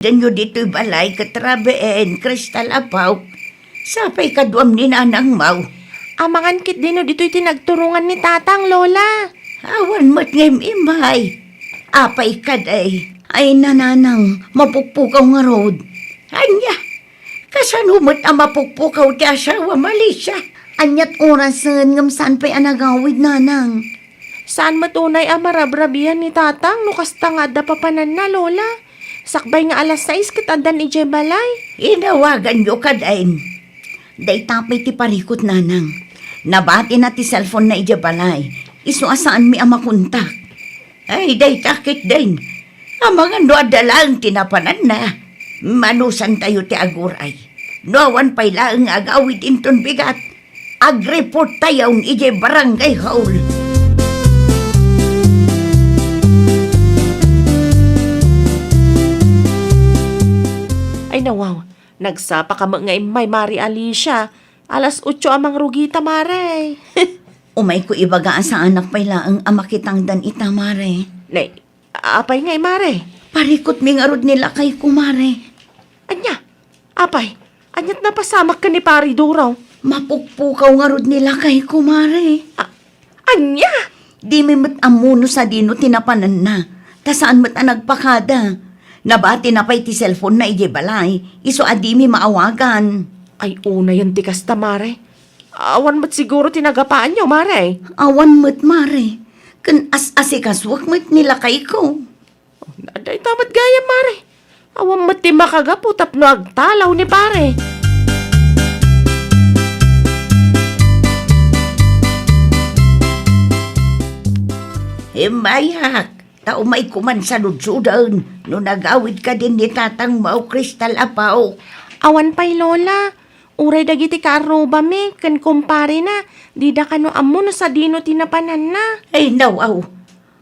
Danyo ditoy balay ket Rabi ken Crystal, Apo. Sapay kaduam ni Nanang Mau. Amangan ketdino ditoy ti nagturongan ni Tatang, Lola. Awan met nga im-immay. Apay kadi? Ay, Nanang, mapukpukaw ngarud. Ania? Kasano met a mapukpukaw ti asawa, Alicia? Aniat orasen ngem saan pay a nagawid, Nanang? Saan met unay a marabrabian ni Tatang no kasta nga adda papananna, Lola? Sakbay nga alas sais ket addan idiay balay. Inawaganyo kadi? Dayta pay ti parikut, Nanang. Nabatina ti cellphone-na idiay balay. Isu a saanmi a makontak. Ay, dayta ketdin. Amangan no adda laeng ti napananna. Manusantayo ti aguray. No awan pay laeng nga agawid inton bigat, agreport tayon idiay barangay hall. Ay, nawaw. Nagsapa ka met nga immay, Mare Alicia. Alas otso a mangrugita, Mare. Umayko ibaga a saanak pay laeng a makitangdan ita, Mare. Nay, apay ngay, Mare? Parikutmi ngarud ni lakayko, Mare. Ania? Apay, aniat napasamak ken ni Pare Duro? Mapukpukaw ngarud ni lakayko, Mare. A-, ania? Dimi met ammo no sadino ti napananna, ta saan met a nagpakada. Nabatina pay ti cellphone-na idiay balay, isu a dimi maawagan. Ay, unayen ti kasta, Mare. Awan met siguro ti nagapaanyo, Mare. Awan met, Mare. Ken as-asikasuek met ni lakayko. Dayta met gayam, Mare. Awan met ti makagapu tapno agtalaw ni Pare. Immayak, ta umayko man saludsuden no nagawid kadin ni Tatang Mau, Crystal, Apo. Awan pay, Lola. Uray dagiti kaarrubami ken kumparena, dida kano ammo no sadino ti napananna. Ay, nawaw.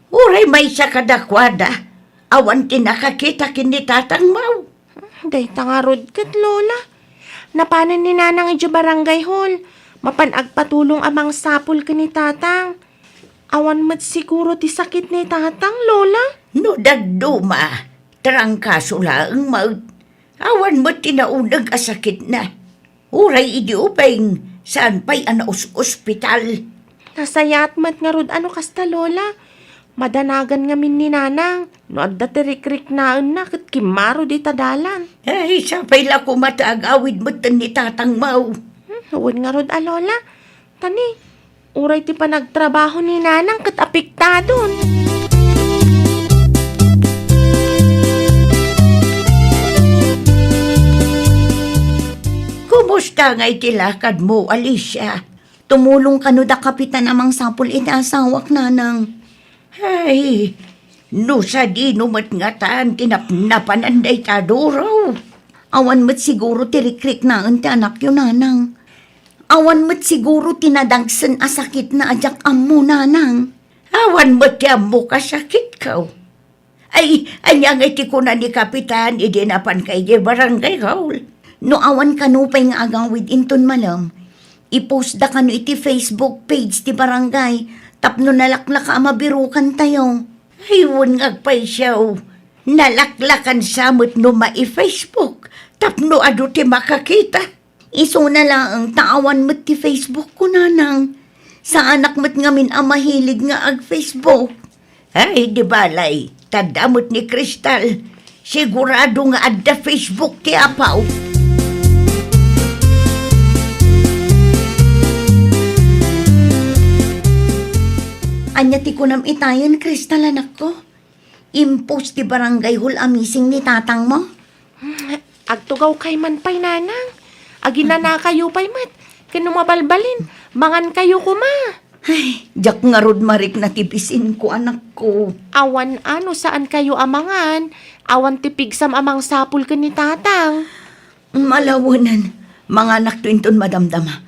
Uray maysa kadakuada, awan ti nakakita ken ni Tatang Mau. Dayta ngarud ket, Lola. Napanen ni Nanang idiay barangay hall. Mapan agpatulong a mangsapul ken ni Tatang. Awan met siguro ti sakit ni Tatang, Lola? No dadduma, trangkaso laeng met. Awan met ti nauneg a sakitna. Uray idi ubing, saan pay a naus-ospital. Nasayaat met ngarud a no kasta, Lola. Madanagan ngamin ni Nanang, no adda ti rikriknaenna ket kimmaro dita dalan. Ay, sapay la koma ta agawid metten ni Tatang Mau. Hmm, wen ngarud a, Lola. Tani, uray ti panagtrabaho ni Nanang ket apektadon. Kumusta ngay ti lakadmo, Alicia? Tumulong kano da Kapitan a mangsapul iti asawak, Nanang. Ay, no sadino met ngatan ti napnapanan dayta Duro? Awan met siguro ti rikriknaen ti anakyo, Nanang. Awan met siguro ti nadagsen a sakitna a diak ammo, Nanang. Awan met ti ammok a sakitko. Ay, ania ngay ti kuna ni Kapitan idi napanka idiay barangay hall? No awan kano pay nga agawid inton malem, i-post da kano iti Facebook page ti barangay tapno nalaklaka a mabirukantayo. Ay, wen nga agpayso. Nalaklakan sa met no mai-Facebook tapno adu ti makakita. Isuna laeng ta awan met ti Facebook ko, Nanang. Saanak met ngamin a mahilig nga ag-Facebook. Ay, di balay, tadda met ni Crystal. Sigurado nga adda Facebook ti apaw. Ania ti kunam itayen, Crystal, anakko? Impose ti barangay hall a missing ni tatangmo? Hmm, agtugawkay man pay, Nanang. Aginanakayo pay met. Ken no mabalbalin, mangankayo koma. Ay, diak ngarud marikna ti bisinko, anakko. Awan a no saankayo a mangan, awan ti pigsam a mangsapul ken ni Tatang. Malawenen, manganakto inton madamdama.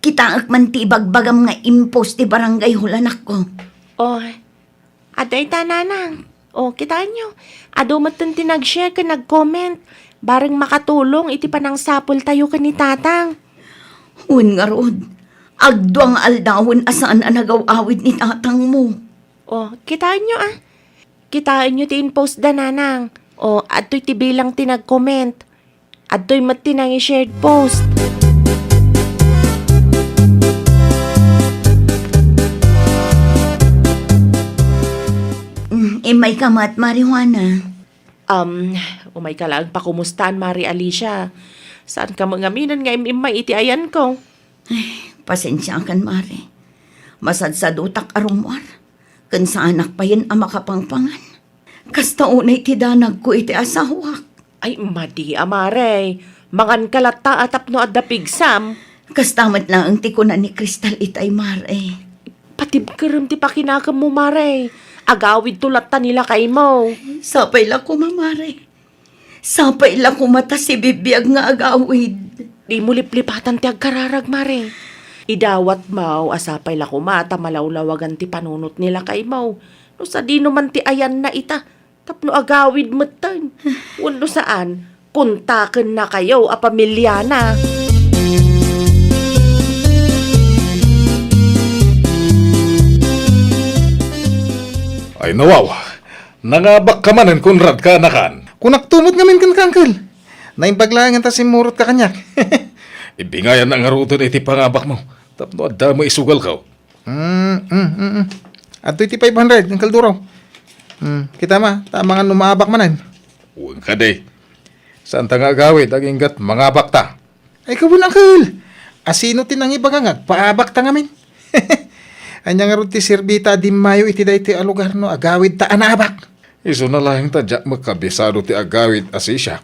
Kitaek man ti ibagbagam nga impose ti barangay hall, anakko. Oh, Adda ita, Nanang. O, kitaenyo. Adu metten ti nag-share ken nag-comment. Bareng makatulong iti panangsapultayo ken ni Tatang. Wen ngarud, agdua nga aldawen a saan a nagaw-awid ni tatangmo. O, kitaenyo, a. Kitaenyo ti in-post da, Nanang. O, adtoy ti bilang ti nag-comment. Adtoy met ti nangi-shared post. Mm, immay ka met, Mari Juana. Um, umay ka laeng pakumustaan, Mari Alicia. Saan ka met ngaminen nga im-immay iti ayanko? Ay, pasensiakan, Mari. Masadsadutak a rummuar. Ken saanak payen a makapangpangan. Kasta unay ti danagko iti asawak. Ay, madi a, Mare. Manganka latta a tapno adda pigsam. Kasta met laeng ti kuna ni Crystal itay, Mare. Patibkerem ti pakinakemmo, Mare. Agawidto latta ni lakaymo. Sapay la koma, Mare. Sapay la koma ta sibibiag nga agawid. Dimo liplipatan ti agkararag, Mare. Idawatmo a sapay la koma ta malawlawagan ti panunot ni lakaymo. No sadino man ti ayanna ita, tapno agawid metten. Wenno saan, kontakennakayo a pamiliana. Ay, nawaw. Nangabakka manen, Conrad, kaanakan. Kunakto met ngamin kenka, Uncle. Naimbag laeng ta simmurotka kaniak. Ibingayan na ngaruden iti pangabakmo. Tapno adda met isugalko. Mm, mm, mm, mm. Adtoy ti five hundred, Uncle Duro. Mm, kita ma, ta amangan no maabak manen. Wen kadi. Saan ta nga agawid, aginggat mangabak ta. Ay, kawen, Uncle! Asino ti nangibaga nga agpaabak ta ngamin? Ania ngarud ti sirbita a dimmayo iti daytoy a lugar no agawid ta a naabak? Isuna laeng ta diak met kabisado ti agawid a sisiak.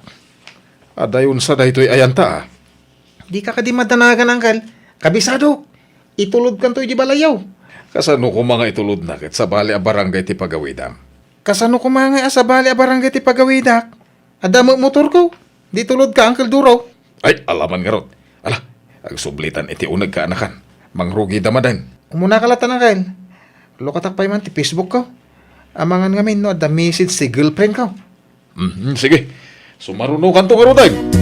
Adayon sa daytoy ayanta, a. Dika kadi madanagan, Uncle. Kabisado! Itulodkanto iti balayyo. Kasano koma nga itulodna ket sabali a barangay ti pagawidam? Kasano koma nga a sabali a barangay ti pagawidak? Adda met motorko. Di tulodka, Uncle Duro. Ay, alaman ngarud. Ala, agsublitan iti uneg kaanakan. Mangrugida manen. Umunaka latta, Uncle. Lokatak pay man ti Facebook ko. Amangan ngamin no adda message ti girlfriend ko. Mhm, sige. Sumarunokanto ngaruden.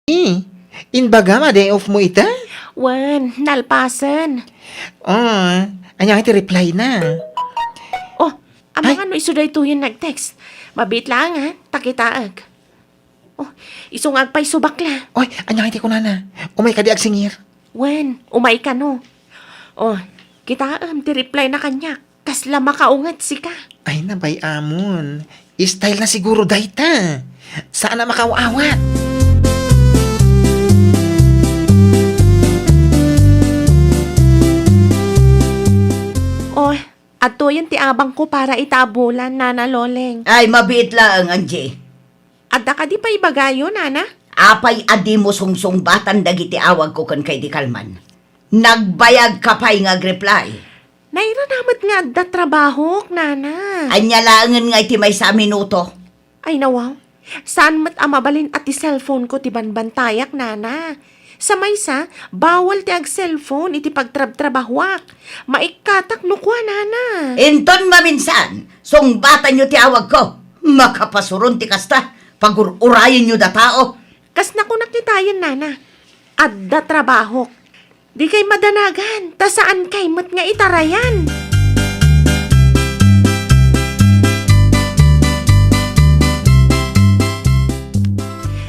Eh, inbagam a day off mo ita? Wen, nalpasen. Ah, ania nga ti reply na? Oh, ay. Amangan no isu daytoyen nag-text. Mabiit laeng, ha? Ta kitaek. Oh, isu nga agpayso bakla. Oy, ania nga ti kunana? Umay kadi agsingir? Wen, umay kano. Oh, kitaem ti reply na kaniak. Kasla makaunget sika. Ay, nabay-amon. Style na siguro dayta. Saan a makaaw-awat. Oh, adtoyen ti abangko para ita a bulan, Nana Loleng. Ay, mabiit laeng, Angie. Adda kadi pay ibagayo, Nana? Apay a dimo sungsungbatan dagiti awagko kenka idi kalman? Nagbayagka pay nga agreply. Nairana met nga adda trabahok, Nana. Ania laengen nga iti maysa a minuto? Ay, nawaw. Saan met a mabalin a ti cellphone ko ti banbantayak, Nana. Sa maysa, bawal ti ag-cellphone iti pagtrabtrabahuak. Maikkatak no kua, Nana. Inton maminsan, sungbatanyo ti awagko. Makapasuron ti kasta. Pagur-urayenyo da tao. Kas nakunak itayen, Nana. Adda trabahok. Dikay madanagan, ta saankay met nga itarayan.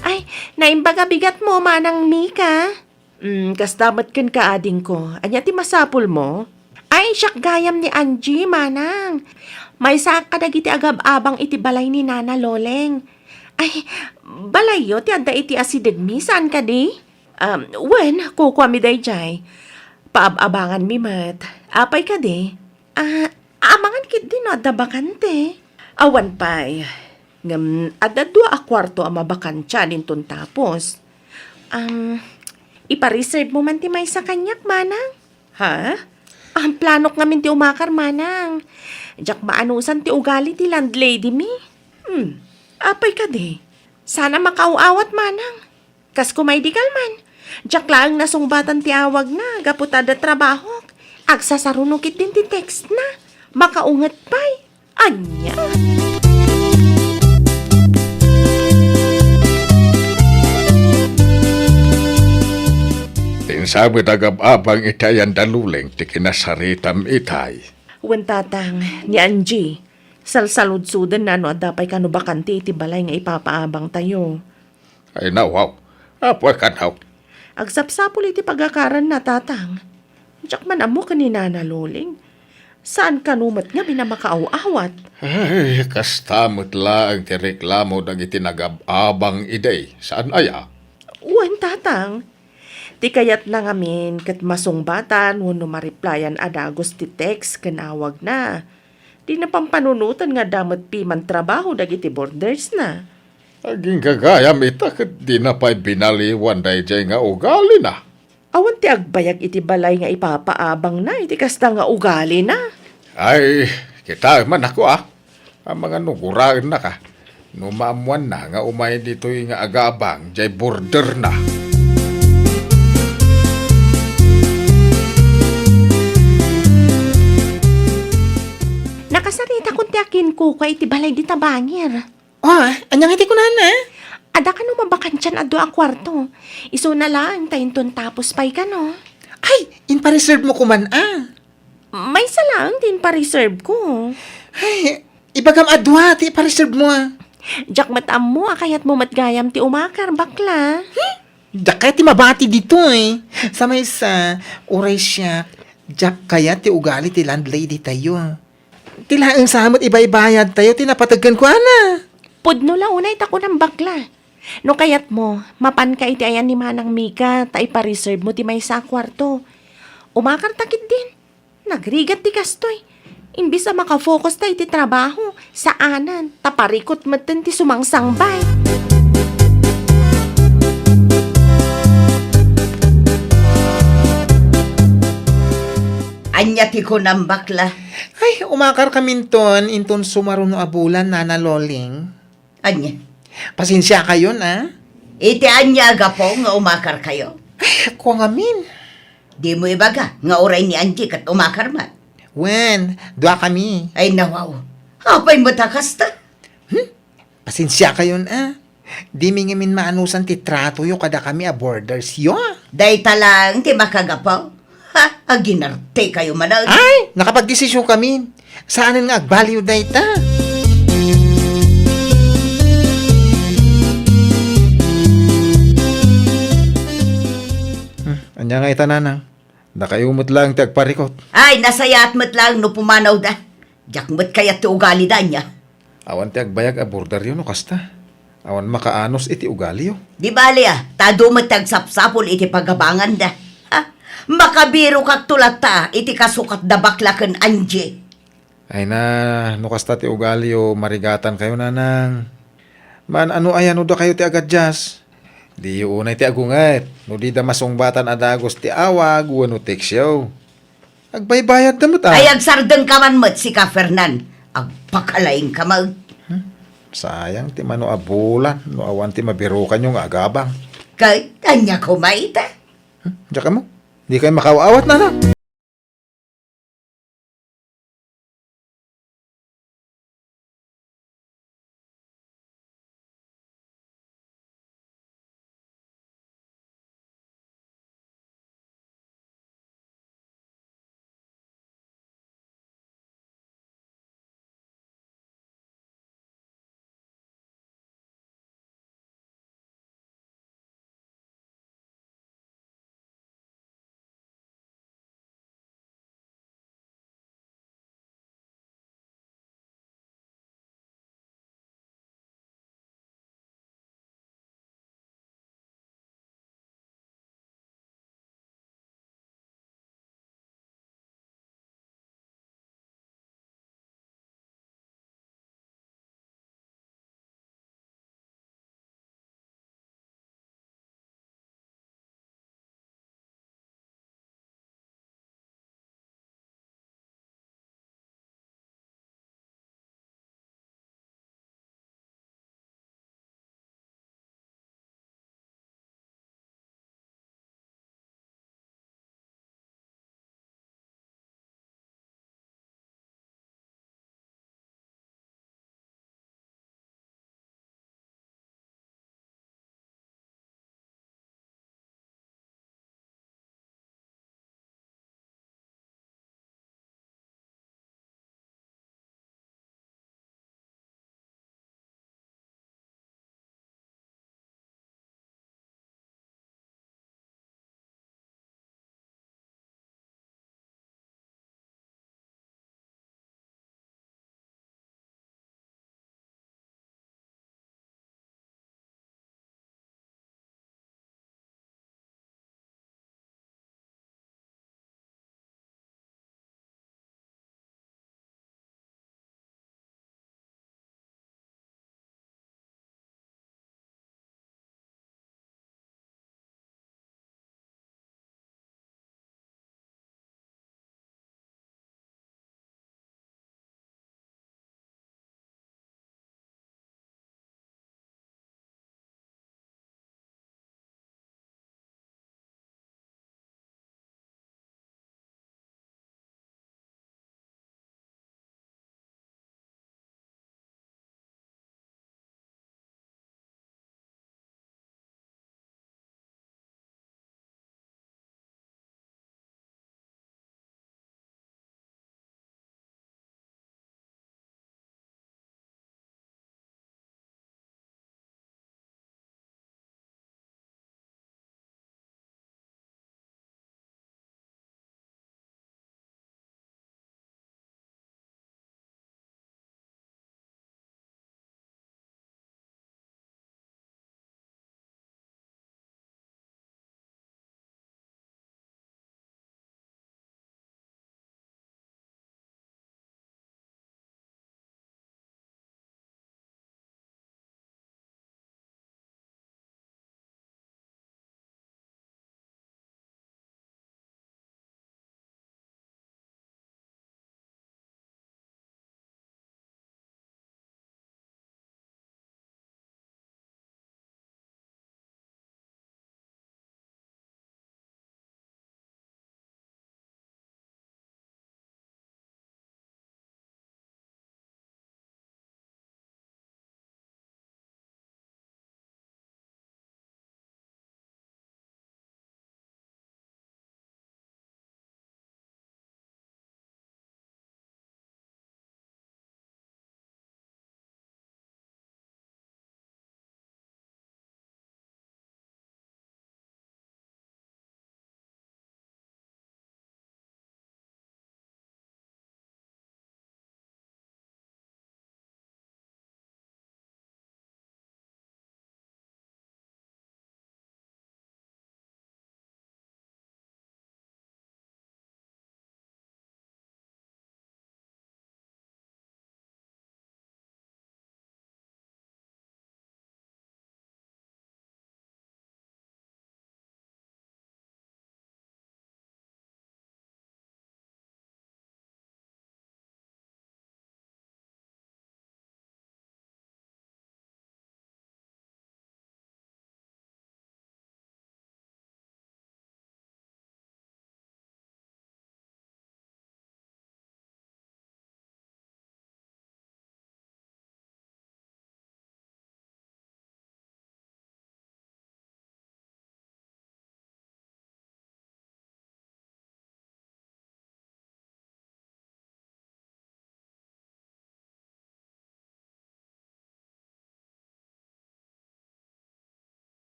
Ay, naimbag a bigat mo, Manang Mika. Mm, kasta met kenka, adingko. Ania ti masapul mo? Ay, siak gayam ni Angie, Manang. Maysaak kadagiti agab-abang iti balay ni Nana Loleng. Ay, balayyo ti adda iti asidegmi, saan kadi? Um, wen, kukuami daydiay. Paab-abanganmi met. Apay kadi? Ah, amangan ketdi no adda bakante. Awan pay. Ngem adda dua a kuarto a mabakantian inton tapos. Um, ipa-reserve mo man ti maysa kaniak, Manang? Ha? Ah, planok ngamin ti umakar, Manang. Diak maanusan ti ugali ti landlady mi. Hmm, apay kadi? Saan a makaaw-awat, Manang. Kas kumaydi kalman. Diak laeng nasungbatan ti awagna gapu ta adda trabahok. Agsasaruno ketdin ti textna. Makaunget pay. Ania? Ti insabi ti agab-abang iti ayan da Loleng ti kinasaritam itay. Wen, Tatang, ni Angie, salsaludsodenna no adda pay kano bakante iti balay nga ipapaabangtayo. Ay, nawaw. Apo, kanaw. Agsapsapul iti pagakaranna, Tatang. Diak man ammo ken ni Nana Loleng. Saan kano met ngamin a makaaw-awat? Ay, kasta met laeng ti reklamo dagiti nagab-abang idi, saan aya? Wen, Tatang. Ti kayatna ngamin ket masungbatan wenno ma-replyan a dagus ti text ken awagna. Dina pampanunoten nga adda met piman trabaho dagiti bordersna. Aginggagayam ita ket dina pay binaliwan daydiay nga ugalina. Awan ti agbayag iti balay nga ipapaabangna iti kasta nga ugalina. Ay, kitaem man a kua. Amangan no guraennaka no maammoanna nga umay ditoy nga agabang diay borderna. Nakasaritakon ti akinkukua iti balay dita bangir. Oh, ania nga ti kunana? Adda kano mabakantian a dua a kuarto. Isuna laeng ta inton tapos pay kano. Ay, impareserve mo koman a. Maysa laeng ti impareserve ko. Ay, ibagam a dua ti ipareserve mo a. Diak met ammo a kayatmo met gayam ti umakar, bakla. Hmm? Diak kayat ti mabati ditoy. Sa maysa, uray siak, diak kayat ti ugali ti landlady tayo. Ti laeng sa met ibaybayad tayo ti napateg kenkuana. Pudno la unay ta kunam, bakla. No kayatmo, mapanka iti ayan ni Manang Mika ta ipareserve mo ti maysa a kuarto. Umakarta ketdin. Nagrigat ti kastoy. Imbes a makafocus ta iti trabaho, saanan, ta parikut metten ti sumangsangbay. Ania ti kunam, bakla? Ay, umakarkaminton inton sumaruno a bulan, Nana Loleng. Ania? Pasensiakayon, a? Iti ania a gapu nga umakarkayo? Ay, kua ngamin. Dimo ibaga nga uray ni Angie ket umakar met? Wen, duakami. Ay, nawaw. Apay met a kasta? Hmm? Pasensiakayon, a? Dimi ngamin maanusan ti tratoyo kadakami a boardersyo. Dayta laeng ti makagapu. Ha? Aginartekayo manen. Ay, nakapagdesisyon kami. Saanen nga agbaliw dayta. Hmm, ania nga ita, nanang? Dakayo met laeng ti agparikut. Ay, nasayaat met laeng no pumanawda. Diak met kayat ti ugalida, ania? Awan ti agbayag a boarderyo no kasta. Awan makaanus iti ugaliyo. Di bali a, ta adu met ti agsapsapul iti pagabanganda. Ha? Makabirokakto latta iti kasukatda Bakla ken Angie. Ay na, no kasta ti ugaliyo, marigatankayo, nanang. Maan-ano aya no dakayo ti agadias? Diyo unay ti agunget no dida masungbatan a dagus ti awag wenno tekstyo. Agbaybayadda met, a. Ay, agsardengka man met, sika, Fernan. Agpakalaingka met. Hmm? Sayang ti mano a bulan no awan ti mabirokanyo nga agabang. Ket ania koma ita? Hmm? Diak ammo. Dikay makaaw-awat, nanang.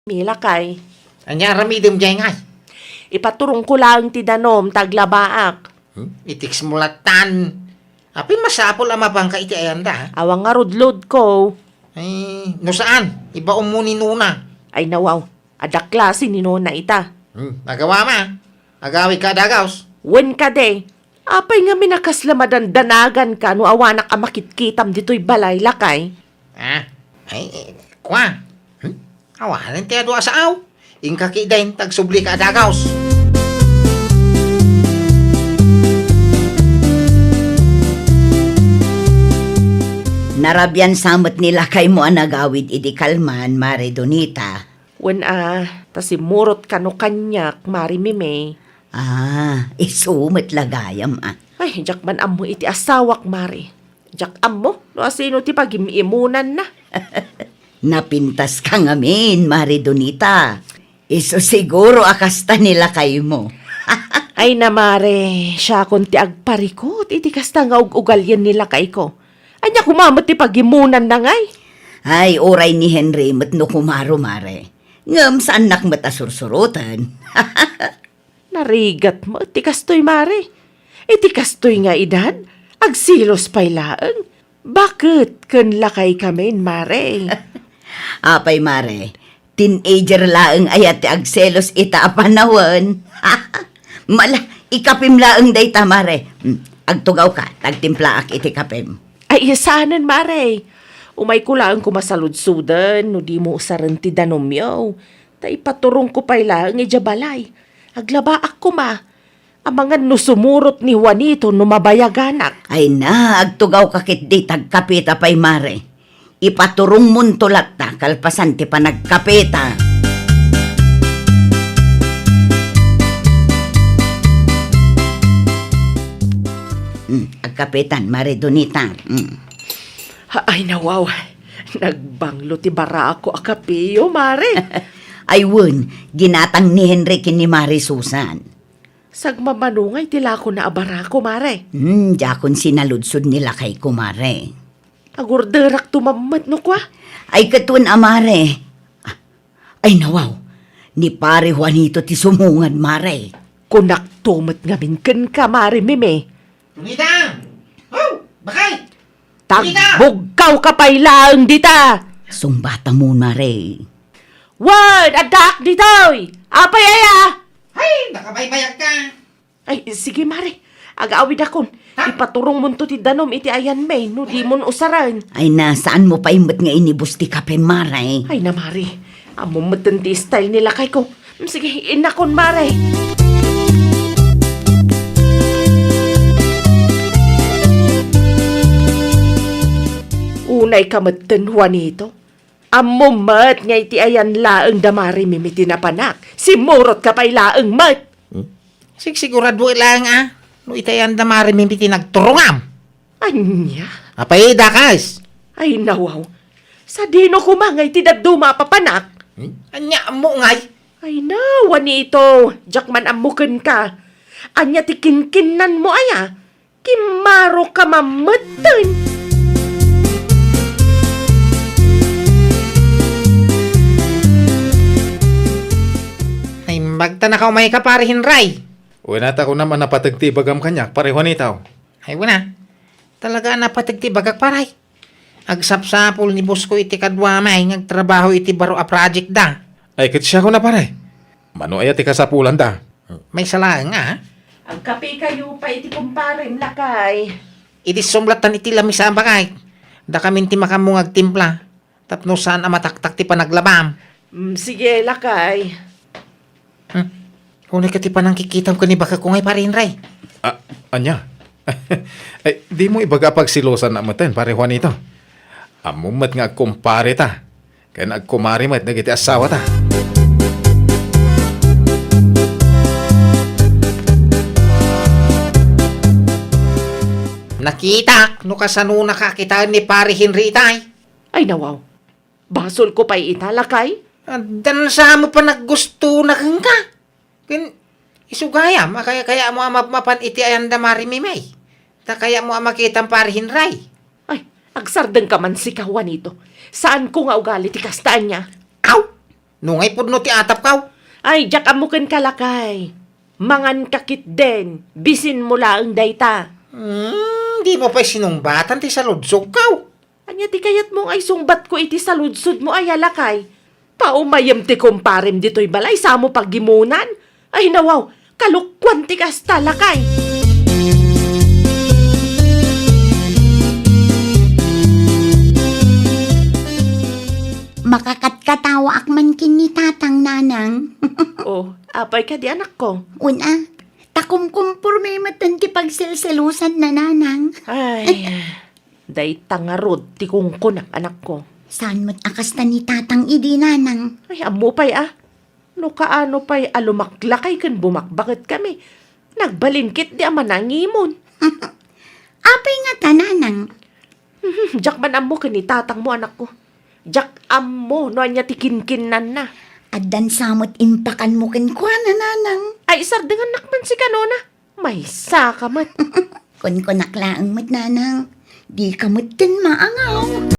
Mimi, lakay. Ania aramidem diay ngay? Ipaturongko laeng ti danum ta aglabaak. Hmm? I-text mo lattan. Apay masapul a mapanka iti ayanda, ha? Awan ngarud loadko. Ay, no saan, ibaonmo ni Nona. Ay, nawaw. Adda klase ni Nona ita. Hmm, nagawa ma. Agawidka a dagaws. Wen kadi. Apay ngamin a kasla madandanaganka no awanak a makitkitam ditoy balay, lakay? Ah, ay, eh, kua. Hmm? Awanen ti adu a saaw. Inka ketdin, ta agsublika a dagaws. Narabian sa met ni lakaymo a nagawid idi kalman, Mare Donita. Wen a, ta simmurot kano kaniak, Mare Mimi. Ah, isu met la gayam, ah. Ay, diak man ammo iti asawak, Mare. Diak ammo no asino ti pagim-imunanna. Napintaska ngamin, Mare Donita. Isu siguro a kasta ni lakaymo. Ay na, Mare, siakon ti agparikut iti kasta nga ug-ugalien ni lakayko. Ania koma met ti pagimunanna ngay? Ay, uray ni Henry met no kumaro, Mare. Ngem saannak met a sursuroten. Narigat met ti kastoy, Mare. Iti kastoy nga edad, agselos pay laeng. Baket ken lakaykamin, Mare? Apay, Mare, teenager laeng aya ti agselos ita a panawen? Mala, ikapim laeng dayta, Mare. Hmm, agtugawka, ta agtimplaak iti kapim. Ay, saanen, Mare. Umayko laeng koma saludsoden no dimo usaren ti danumyo. Ta ipaturongko pay laeng idiay balay. Aglabaak koma. Amangan no sumurot ni Juanito no mabayaganak. Ay na, agtugawka ketdi ta agkapeta pay, Mare. Ipaturongmonto latta kalpasan ti panagkapeta. Hmm, agkapetan, Mare Donita. Hmm. Ha-, ay, nawaw. Nagbanglo ti barako a kapeyo, Mare. Ay, wen, ginatang ni Henry ken ni Mare Susan. Sagmamano ngay ti lakona a barako, Mare? Hmm, diakon sinaludsod ni lakayko, Mare. Agurderakto mammet no kua? Ay, ket wen a, Mare. Ay, nawaw. Ni Pare Juanito ti sumungad, Mare. Kunakto met ngamin kenka, Mare Mimi. Donita! Oh, bakay! Tagbugkawka pay laeng dita! Sungbatam, Mare. Wen, addaak ditoy! Apay aya? Ay, nakabaybayagka! Ay, sige, Mare. Agawidakon. Ha? Ipaturongmonto ti danum iti ayanmi no dimon usaren. Ay na, saanmo pay met nga inibus ti kape, Mare? Ay na, Mare. Ammom metten ti style ni lakayko. Sige, innakon, Mare. Unayka metten, Juanito. Ammom met nga iti ayan laeng da Mare Mimi ti napanak. Simmurotka pay laeng met. Hmm? Sigsigurado laeng a no iti ayan da Mare Mimi ti nagturongam. Ania? Apay, dakas? Ay, nawaw. Sadino koma nga iti dadduma a papanak? Hmm? Ania ammo ngay? Ay, nawa ni ito. Diak man ammo kenka. Ania ti kinkinnanmo aya? Kimmaroka mammetten. Ay, magtanaka umayka, Pare Henry. Wen a, ta kunam a napateg ti ibagam kaniak, Pare Juanito. Ay, wen a. Talaga a napateg ti ibagak, pare. Agsapsapul ni boss ko iti kaduami nga agtrabaho iti baro a project da. Ay, ket siak koma, pare. Mano aya ti kasapulanda? Maysa laeng, a. Agkape kayo pay iti kumparem, lakay. Idi sumlatan iti lamisa a bakay. Dakamin ti makaammo nga agtimpla. Tapno saan a mataktak ti panaglabam. Mm, sige, lakay. Hmm. Unay ket ti panangkikitam ken ni bakko ngay, Pare Henry. A, ania? Ay, dimo ibaga a pagselosanna metten, Pare Juanito. Ammom met nga agkumpare ta, ken agkumare met dagiti assawata. Nakitak no kasanonaka a kitaen ni Pare Henry itay. Ay, nawaw. Basolko pay ita, lakay? Addan sa met panaggustona kenka. Ken isu gayam a kayatmo a mapmapan iti ayan da Mare Mimi. Ta kayatmo a makitam, Pare Henry. Ay, agsardengka man sika, Juanito. Saanko nga ugali ti kasta ania. Aw! No ngay pudno ti atapkaw? Ay, diak ammo kenka, lakay. Manganka ketdin, bisinmo laeng dayta. Hmm, dimo pay sinungbatan ti saludsodkaw. Ania ti kayatmo nga isungbatko iti saludsodmo aya, lakay? Paumayem ti kumparem ditoy balay, samo paggimunan. Ay, nawaw, kalokuan ti kasta, lakay. Makakatkatawaak man ken ni Tatang, Nanang. Oh, apay kadi, anakko? Una, ta kumkumporme metten ti pagselselosanna, Nanang. Ay, dayta ngarud ti kunkunak, anakko. Saan met a kasta ni Tatang idi, Nanang? Ay, ammo pay a. No kaano pay a lumaklakay ken bumakbaket kami, nagbalin ketdi a manangimon. Apay ngata, Nanang? Diak man ammo ken ni Tatangmo, anakko. Diak ammo no ania ti kinkinnanna. Addan sa met impakanmo kenkuana, Nanang. Ay, sardengannak man si kanona. Maysa ka met. Kunkunak laeng met, Nanang. Dika metten maangaw.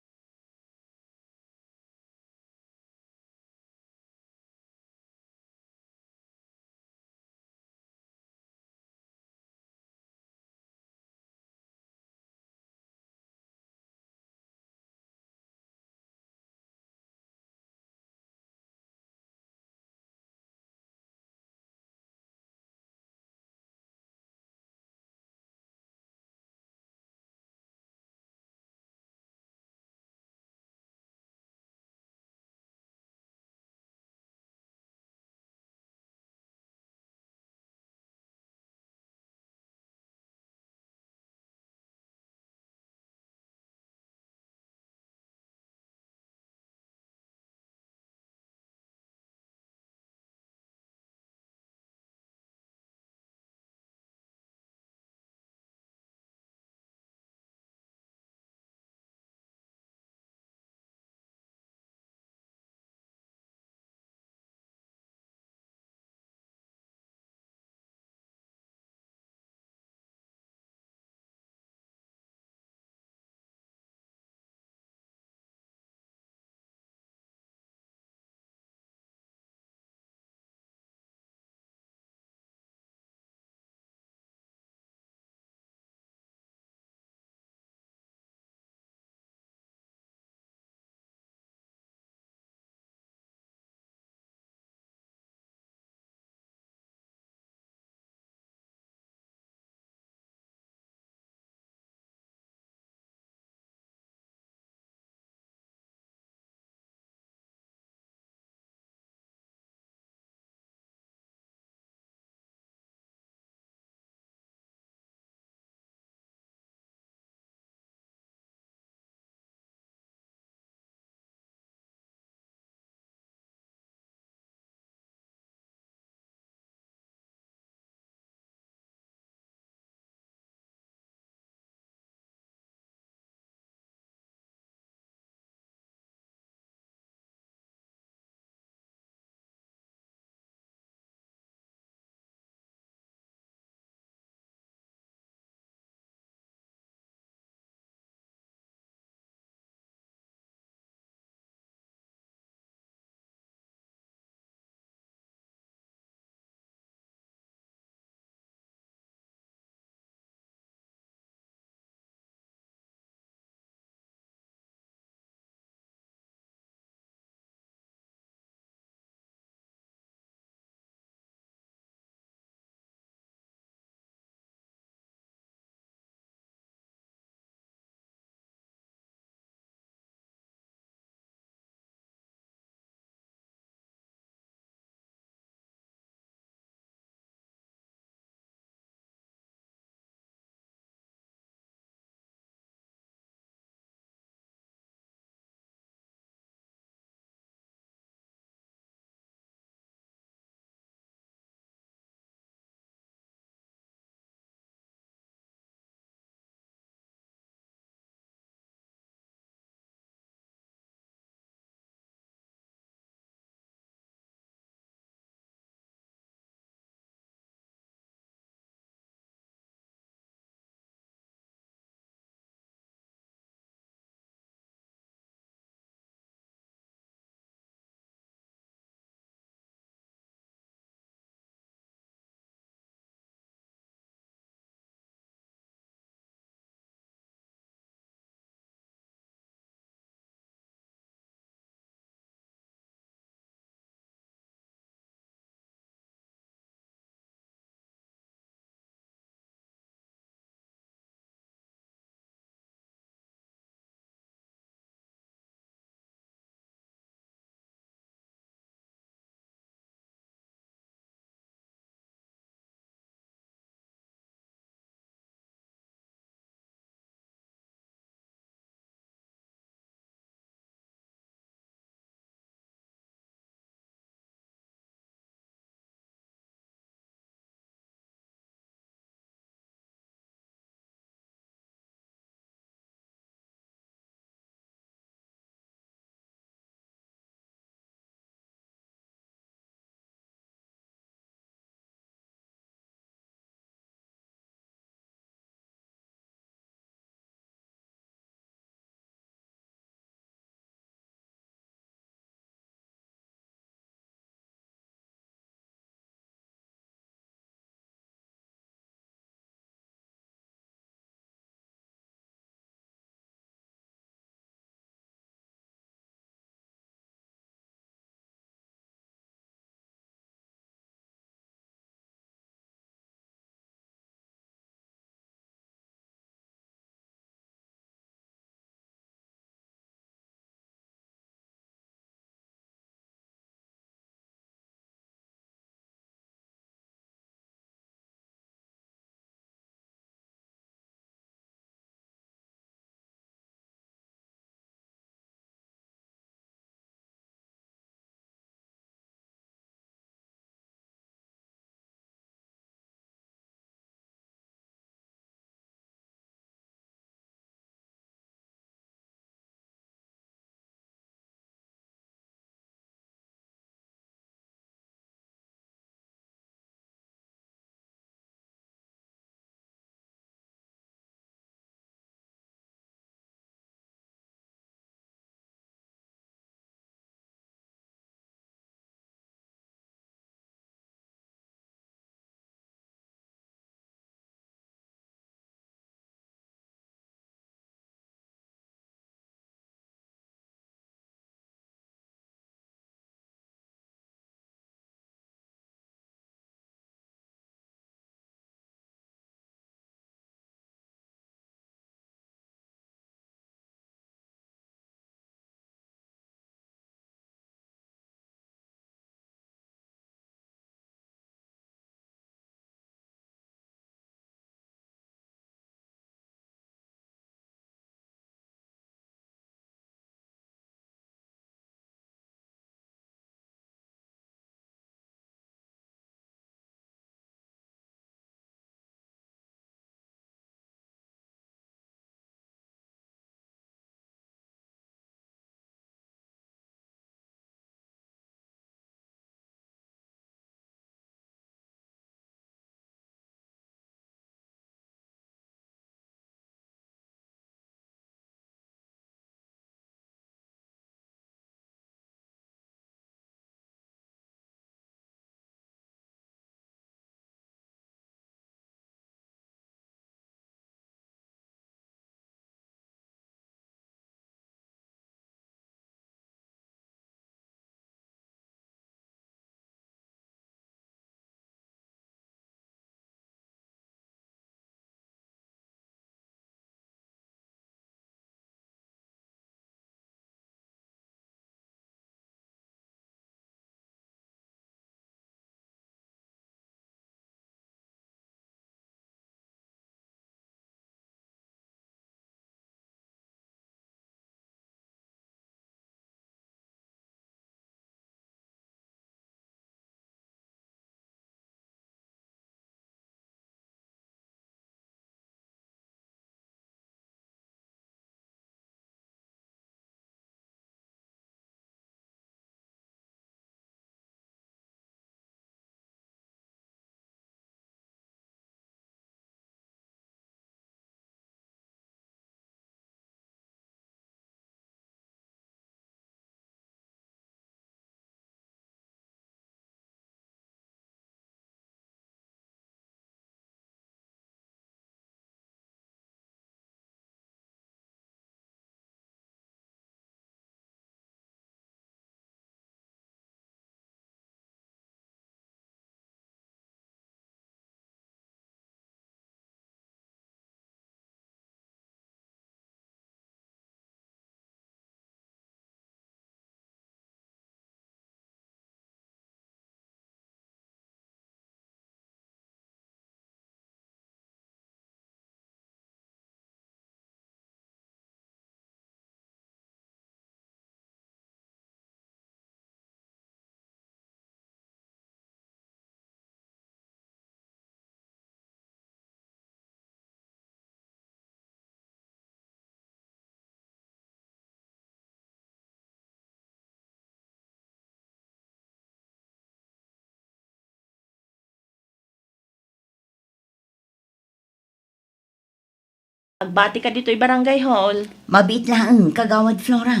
Agbati ka ditoy barangay hall. Mabiit laeng, Kagawad Flora.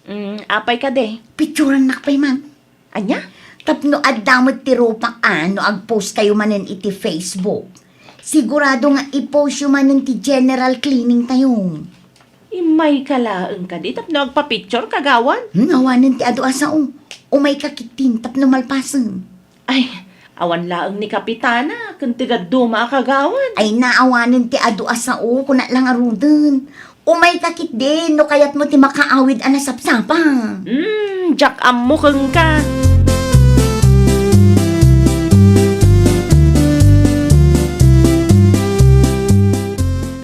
Mm, apay kadi? Picturannak pay man. Ania? Tapno adda met ti rupak a no agpost kayo manen iti Facebook. Sigurado nga i-post yo manen ti general cleaning tayo. Immay ka laeng kadi tapno agpa-picture, Kagawad? Hmm, awanen ti adu a sao. Umay ka ketdin tapno malpasen. Ay, awan laeng ni Kapitana ken ti dadduma a kagawad. Ay, naawanen ti adu a sao, kunak la ngaruden. Umay ka ketdin no kayatmo ti makaawid a nasapsapa. Hmm, diak ammo kenka.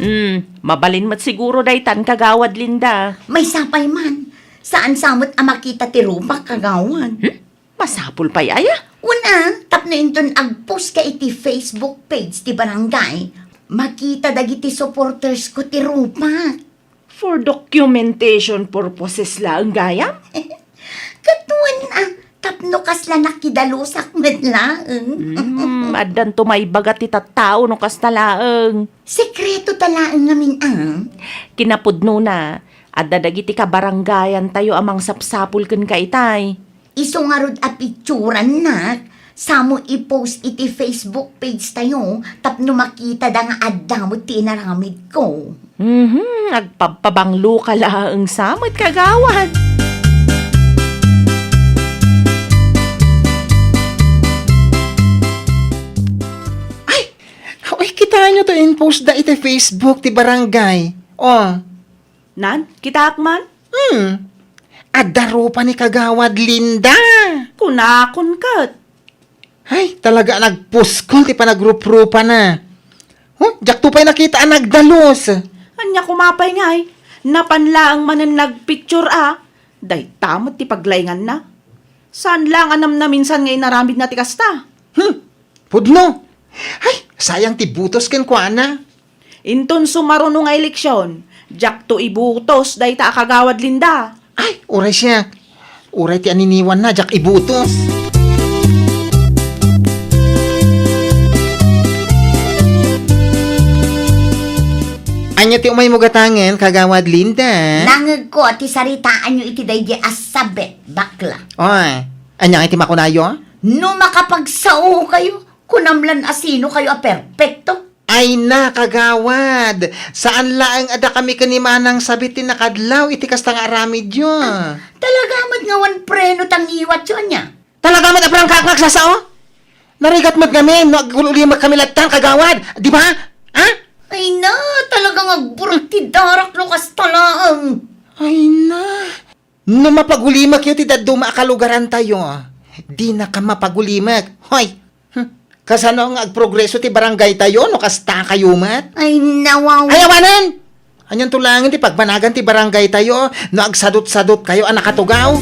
Hmm, mabalin met siguro daytan, Kagawad Linda. Maysa pay man, saan sa met a makita ti rupak, Kagawad. Hmm? Masapul pay aya? Wen a, tapno inton agpost ka iti Facebook page ti barangay, makita dagiti supporters ko ti rupak. For documentation purposes laeng gayam? Ket wen a, tapno kasla nakidalusak met laeng. Hmm, addanto maibaga ti tattao no kasta laeng. Sekreto ta laeng ngamin a. Kinapudnona, adda dagiti kabarangayan tayo a mangsapsapul kenka itay. Isu ngarud a picturannak, samo i-post iti Facebook page tayo tapno makitada nga adda met ti inaramidko. Mhm, agpabpabanglo ka laeng sa met, Kagawad. Ay, oy, kitaenyo to in-post da iti Facebook ti barangay. Oh. Nan, kitaak man? Hmm. Adda rupa ni Kagawad Linda. Kunakon ket. Ay, talaga a nagpuskol ti panagruprupana. Huh? Diakto pay nakita a nagdalus. Ania koma pay ngay? Napan laeng manen nagpicture a. Dayta met ti paglainganna. Saan laeng a namnaminsan nga inaramidna ti kasta? Hmm. Pudno. Ay, sayang ti butos kenkuana. Inton sumaruno nga eleksion, diakto ibutos dayta a Kagawad Linda. Ay, uray siak. Uray ti aniniwanna, diak ibutos. Ania ti umaymo gatangen, Kagawad Linda? Nangegko ti saritaanyo iti daydi a sabet, bakla. Oy, ania ngay ti makunayo? No makapagsao kayo, kunam lan a sino kayo a perpekto. Ay na, Kagawad! Saan laeng a dakami ken ni Manang Sabit ti nakadlaw iti kasta nga aramidyo. Ah, talaga met nga awan preno ti ngiwatyo, ania? Talaga met a prangkak nga agsasao? Narigat met ngamin no agul-ulimek kami lattan, Kagawad, di ba? Ha? Ay na, talaga nga agburot ti darak no kasta laeng. Ay na. No mapagulimekyo ti dadduma a kalugarantayo, dinaka mapagulimek. Hoy! Hmm. Kasano nga agprogreso ti barangaytayo no kasta kayo met? Ay, nawaw. Ay, awanen! Anianto laengen ti pagbanagan ti barangaytayo no agsadut-sadut kayo a nakatugaw?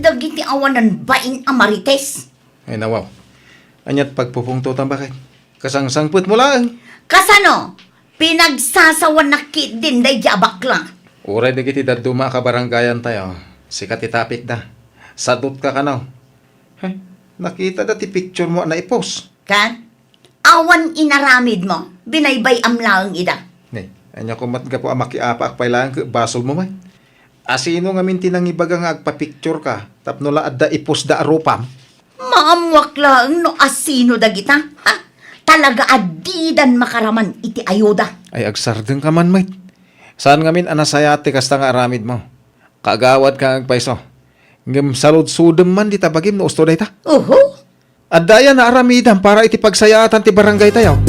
Dagiti awanan bain a marites. Ay, nawaw. Aniat pagpupungtotan, baket? Kasangsangpetmo laeng. Kasano? Pinagsasawanak ketdin daydi a bakla. Uray dagiti dadduma a kabarangayantayo, sika ti tapikda. Sadutka kano. He, nakitada ti picturemo a naipost. Ket? Awan inaramidmo, binaybay-am laeng ida. Ne, ania koma met gapu a makiapaak pay laeng ket basolmo met. A sino ngamin ti nangibaga nga agpapictureka tapno la adda ipostda a rupam? Maammoak laeng no a sino dagita. Ha? Talaga a didan makaraman iti ayuda. Ay, agsardengka man met. Saan ngamin a nasayaat ti kasta nga aramidmo. Kagawadka nga agpayso. Ngem saludsodem man dita bagim no usto dayta. Oho. Adda aya naaramidam para iti pagsayaatan ti barangaytayo?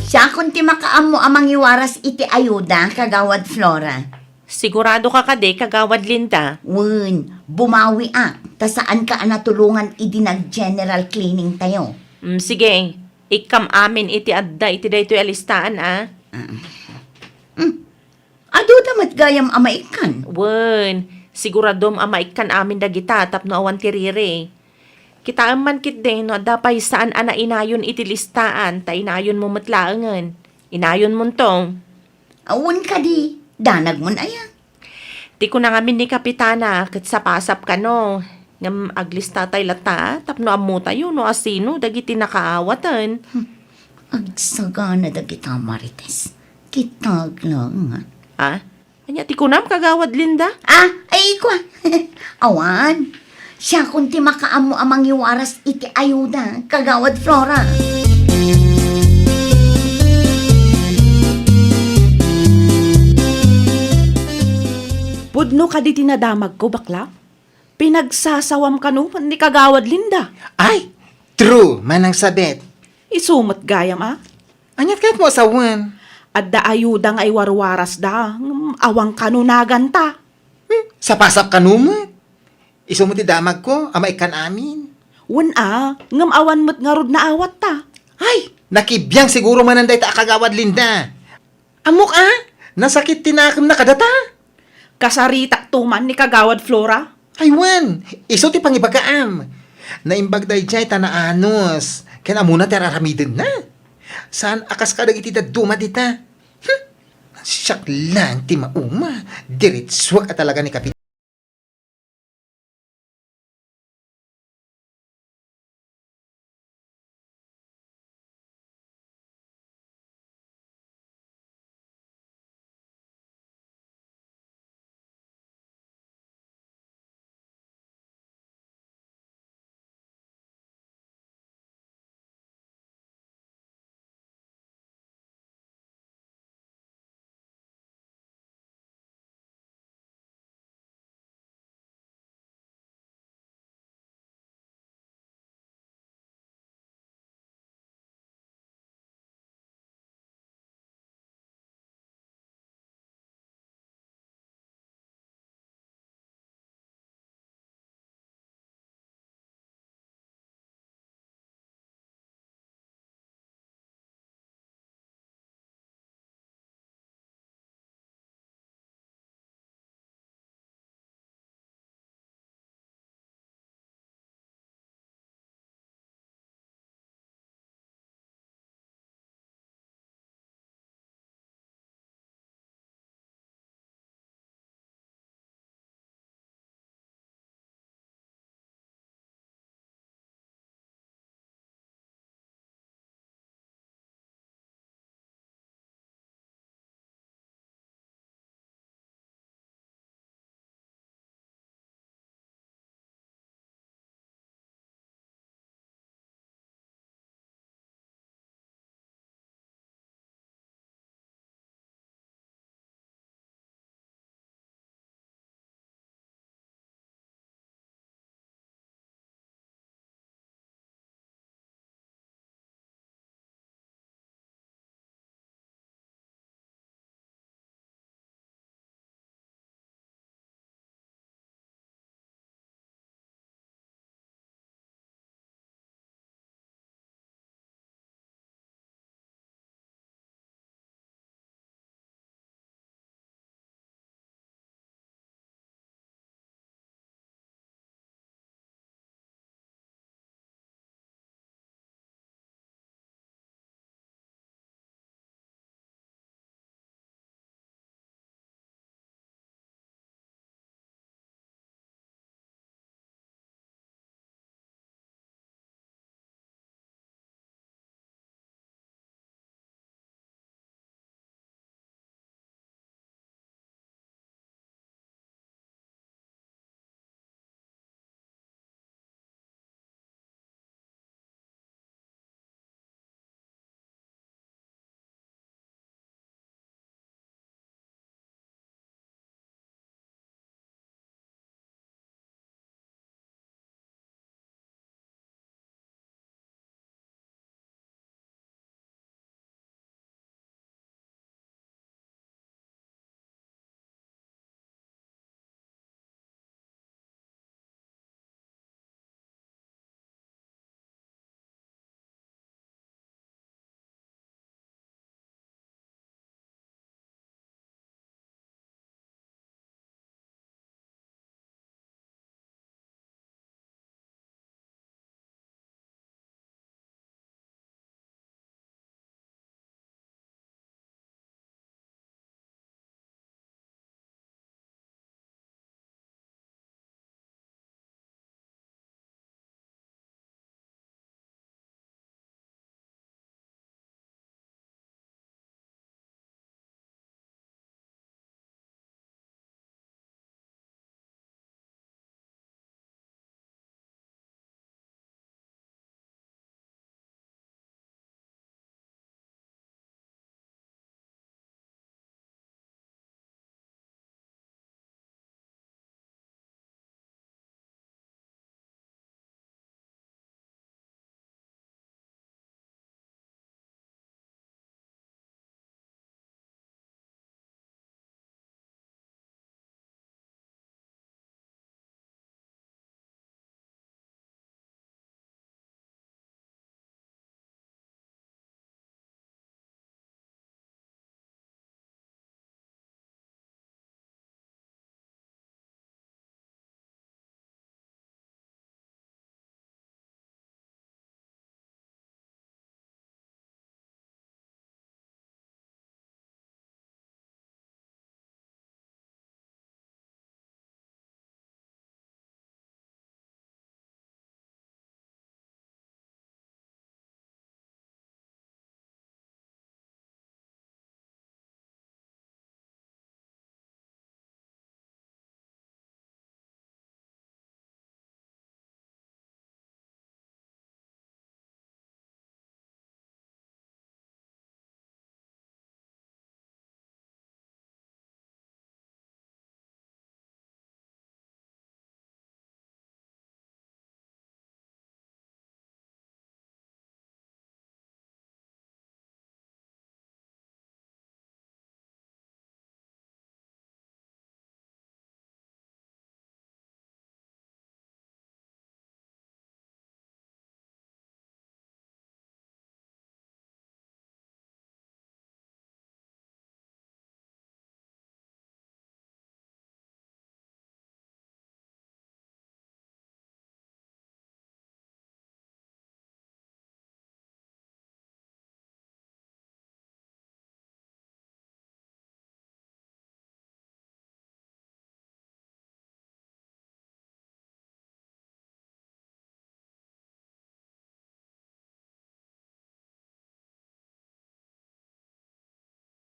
Siakon ti makaammo a mangiwaras iti ayuda, Kagawad Flora. Sigurado ka kadi, Kagawad Linda? Wen, bumawiak, ta saanka a natulongan idi nag-general cleaning tayo. Mm, sige, ikkam amin iti adda iti daytoy a listaan, a? Ah. Mm. Aduda met gayam a maikkan? Wen, siguradom a maikkan amin dagita tapno awan ti riri. Kitaem man ketdi no adda pay saan a nainayon iti listaan, ta inayonmo met laengen. Inayonmonto. Awan kadi, Danag man aya. Ti kuna ngamin ni Kapitana, ket sapasap kano. Ngem aglistatay latta, tapno ammotayo no asino dagiti nakaawatan. Hmm. Agsagana dagita Marites. Kitag lang. Ha? Ania ti kunam, Kagawad Linda? Ah, ay, ikua. Awan. Siakon ti makaammo a mangiwaras iti ayuda, Kagawad Flora. Pudno kadi ti nadamagko, bakla? Pinagsasawam kano ni Kagawad Linda. Ay, true, Manang Sabet. Isu met gayam, a? Aniat kayatmo a sawen? Adda ayuda nga iwarwarasda, ngem awan kano naganta. Hmm, sapasap kano met. Isu met ti damagko a maikkan amin. Wen a, ngem awan met ngarud naawatta. Ay, nakibiang siguro manen dayta a Kagawad Linda. Ammok a, nasakit ti nakemna kadata. Kasaritakto man ni Kagawad Flora. Ay wen, isu ti pangibagaam. Naimbag daydiay ta naanus, ken ammona ti ar-aramidenna. Saan a kas kadagiti dadduma dita. Hmm, siak laeng ti mauma, diretsuak a talaga ni Kapitan.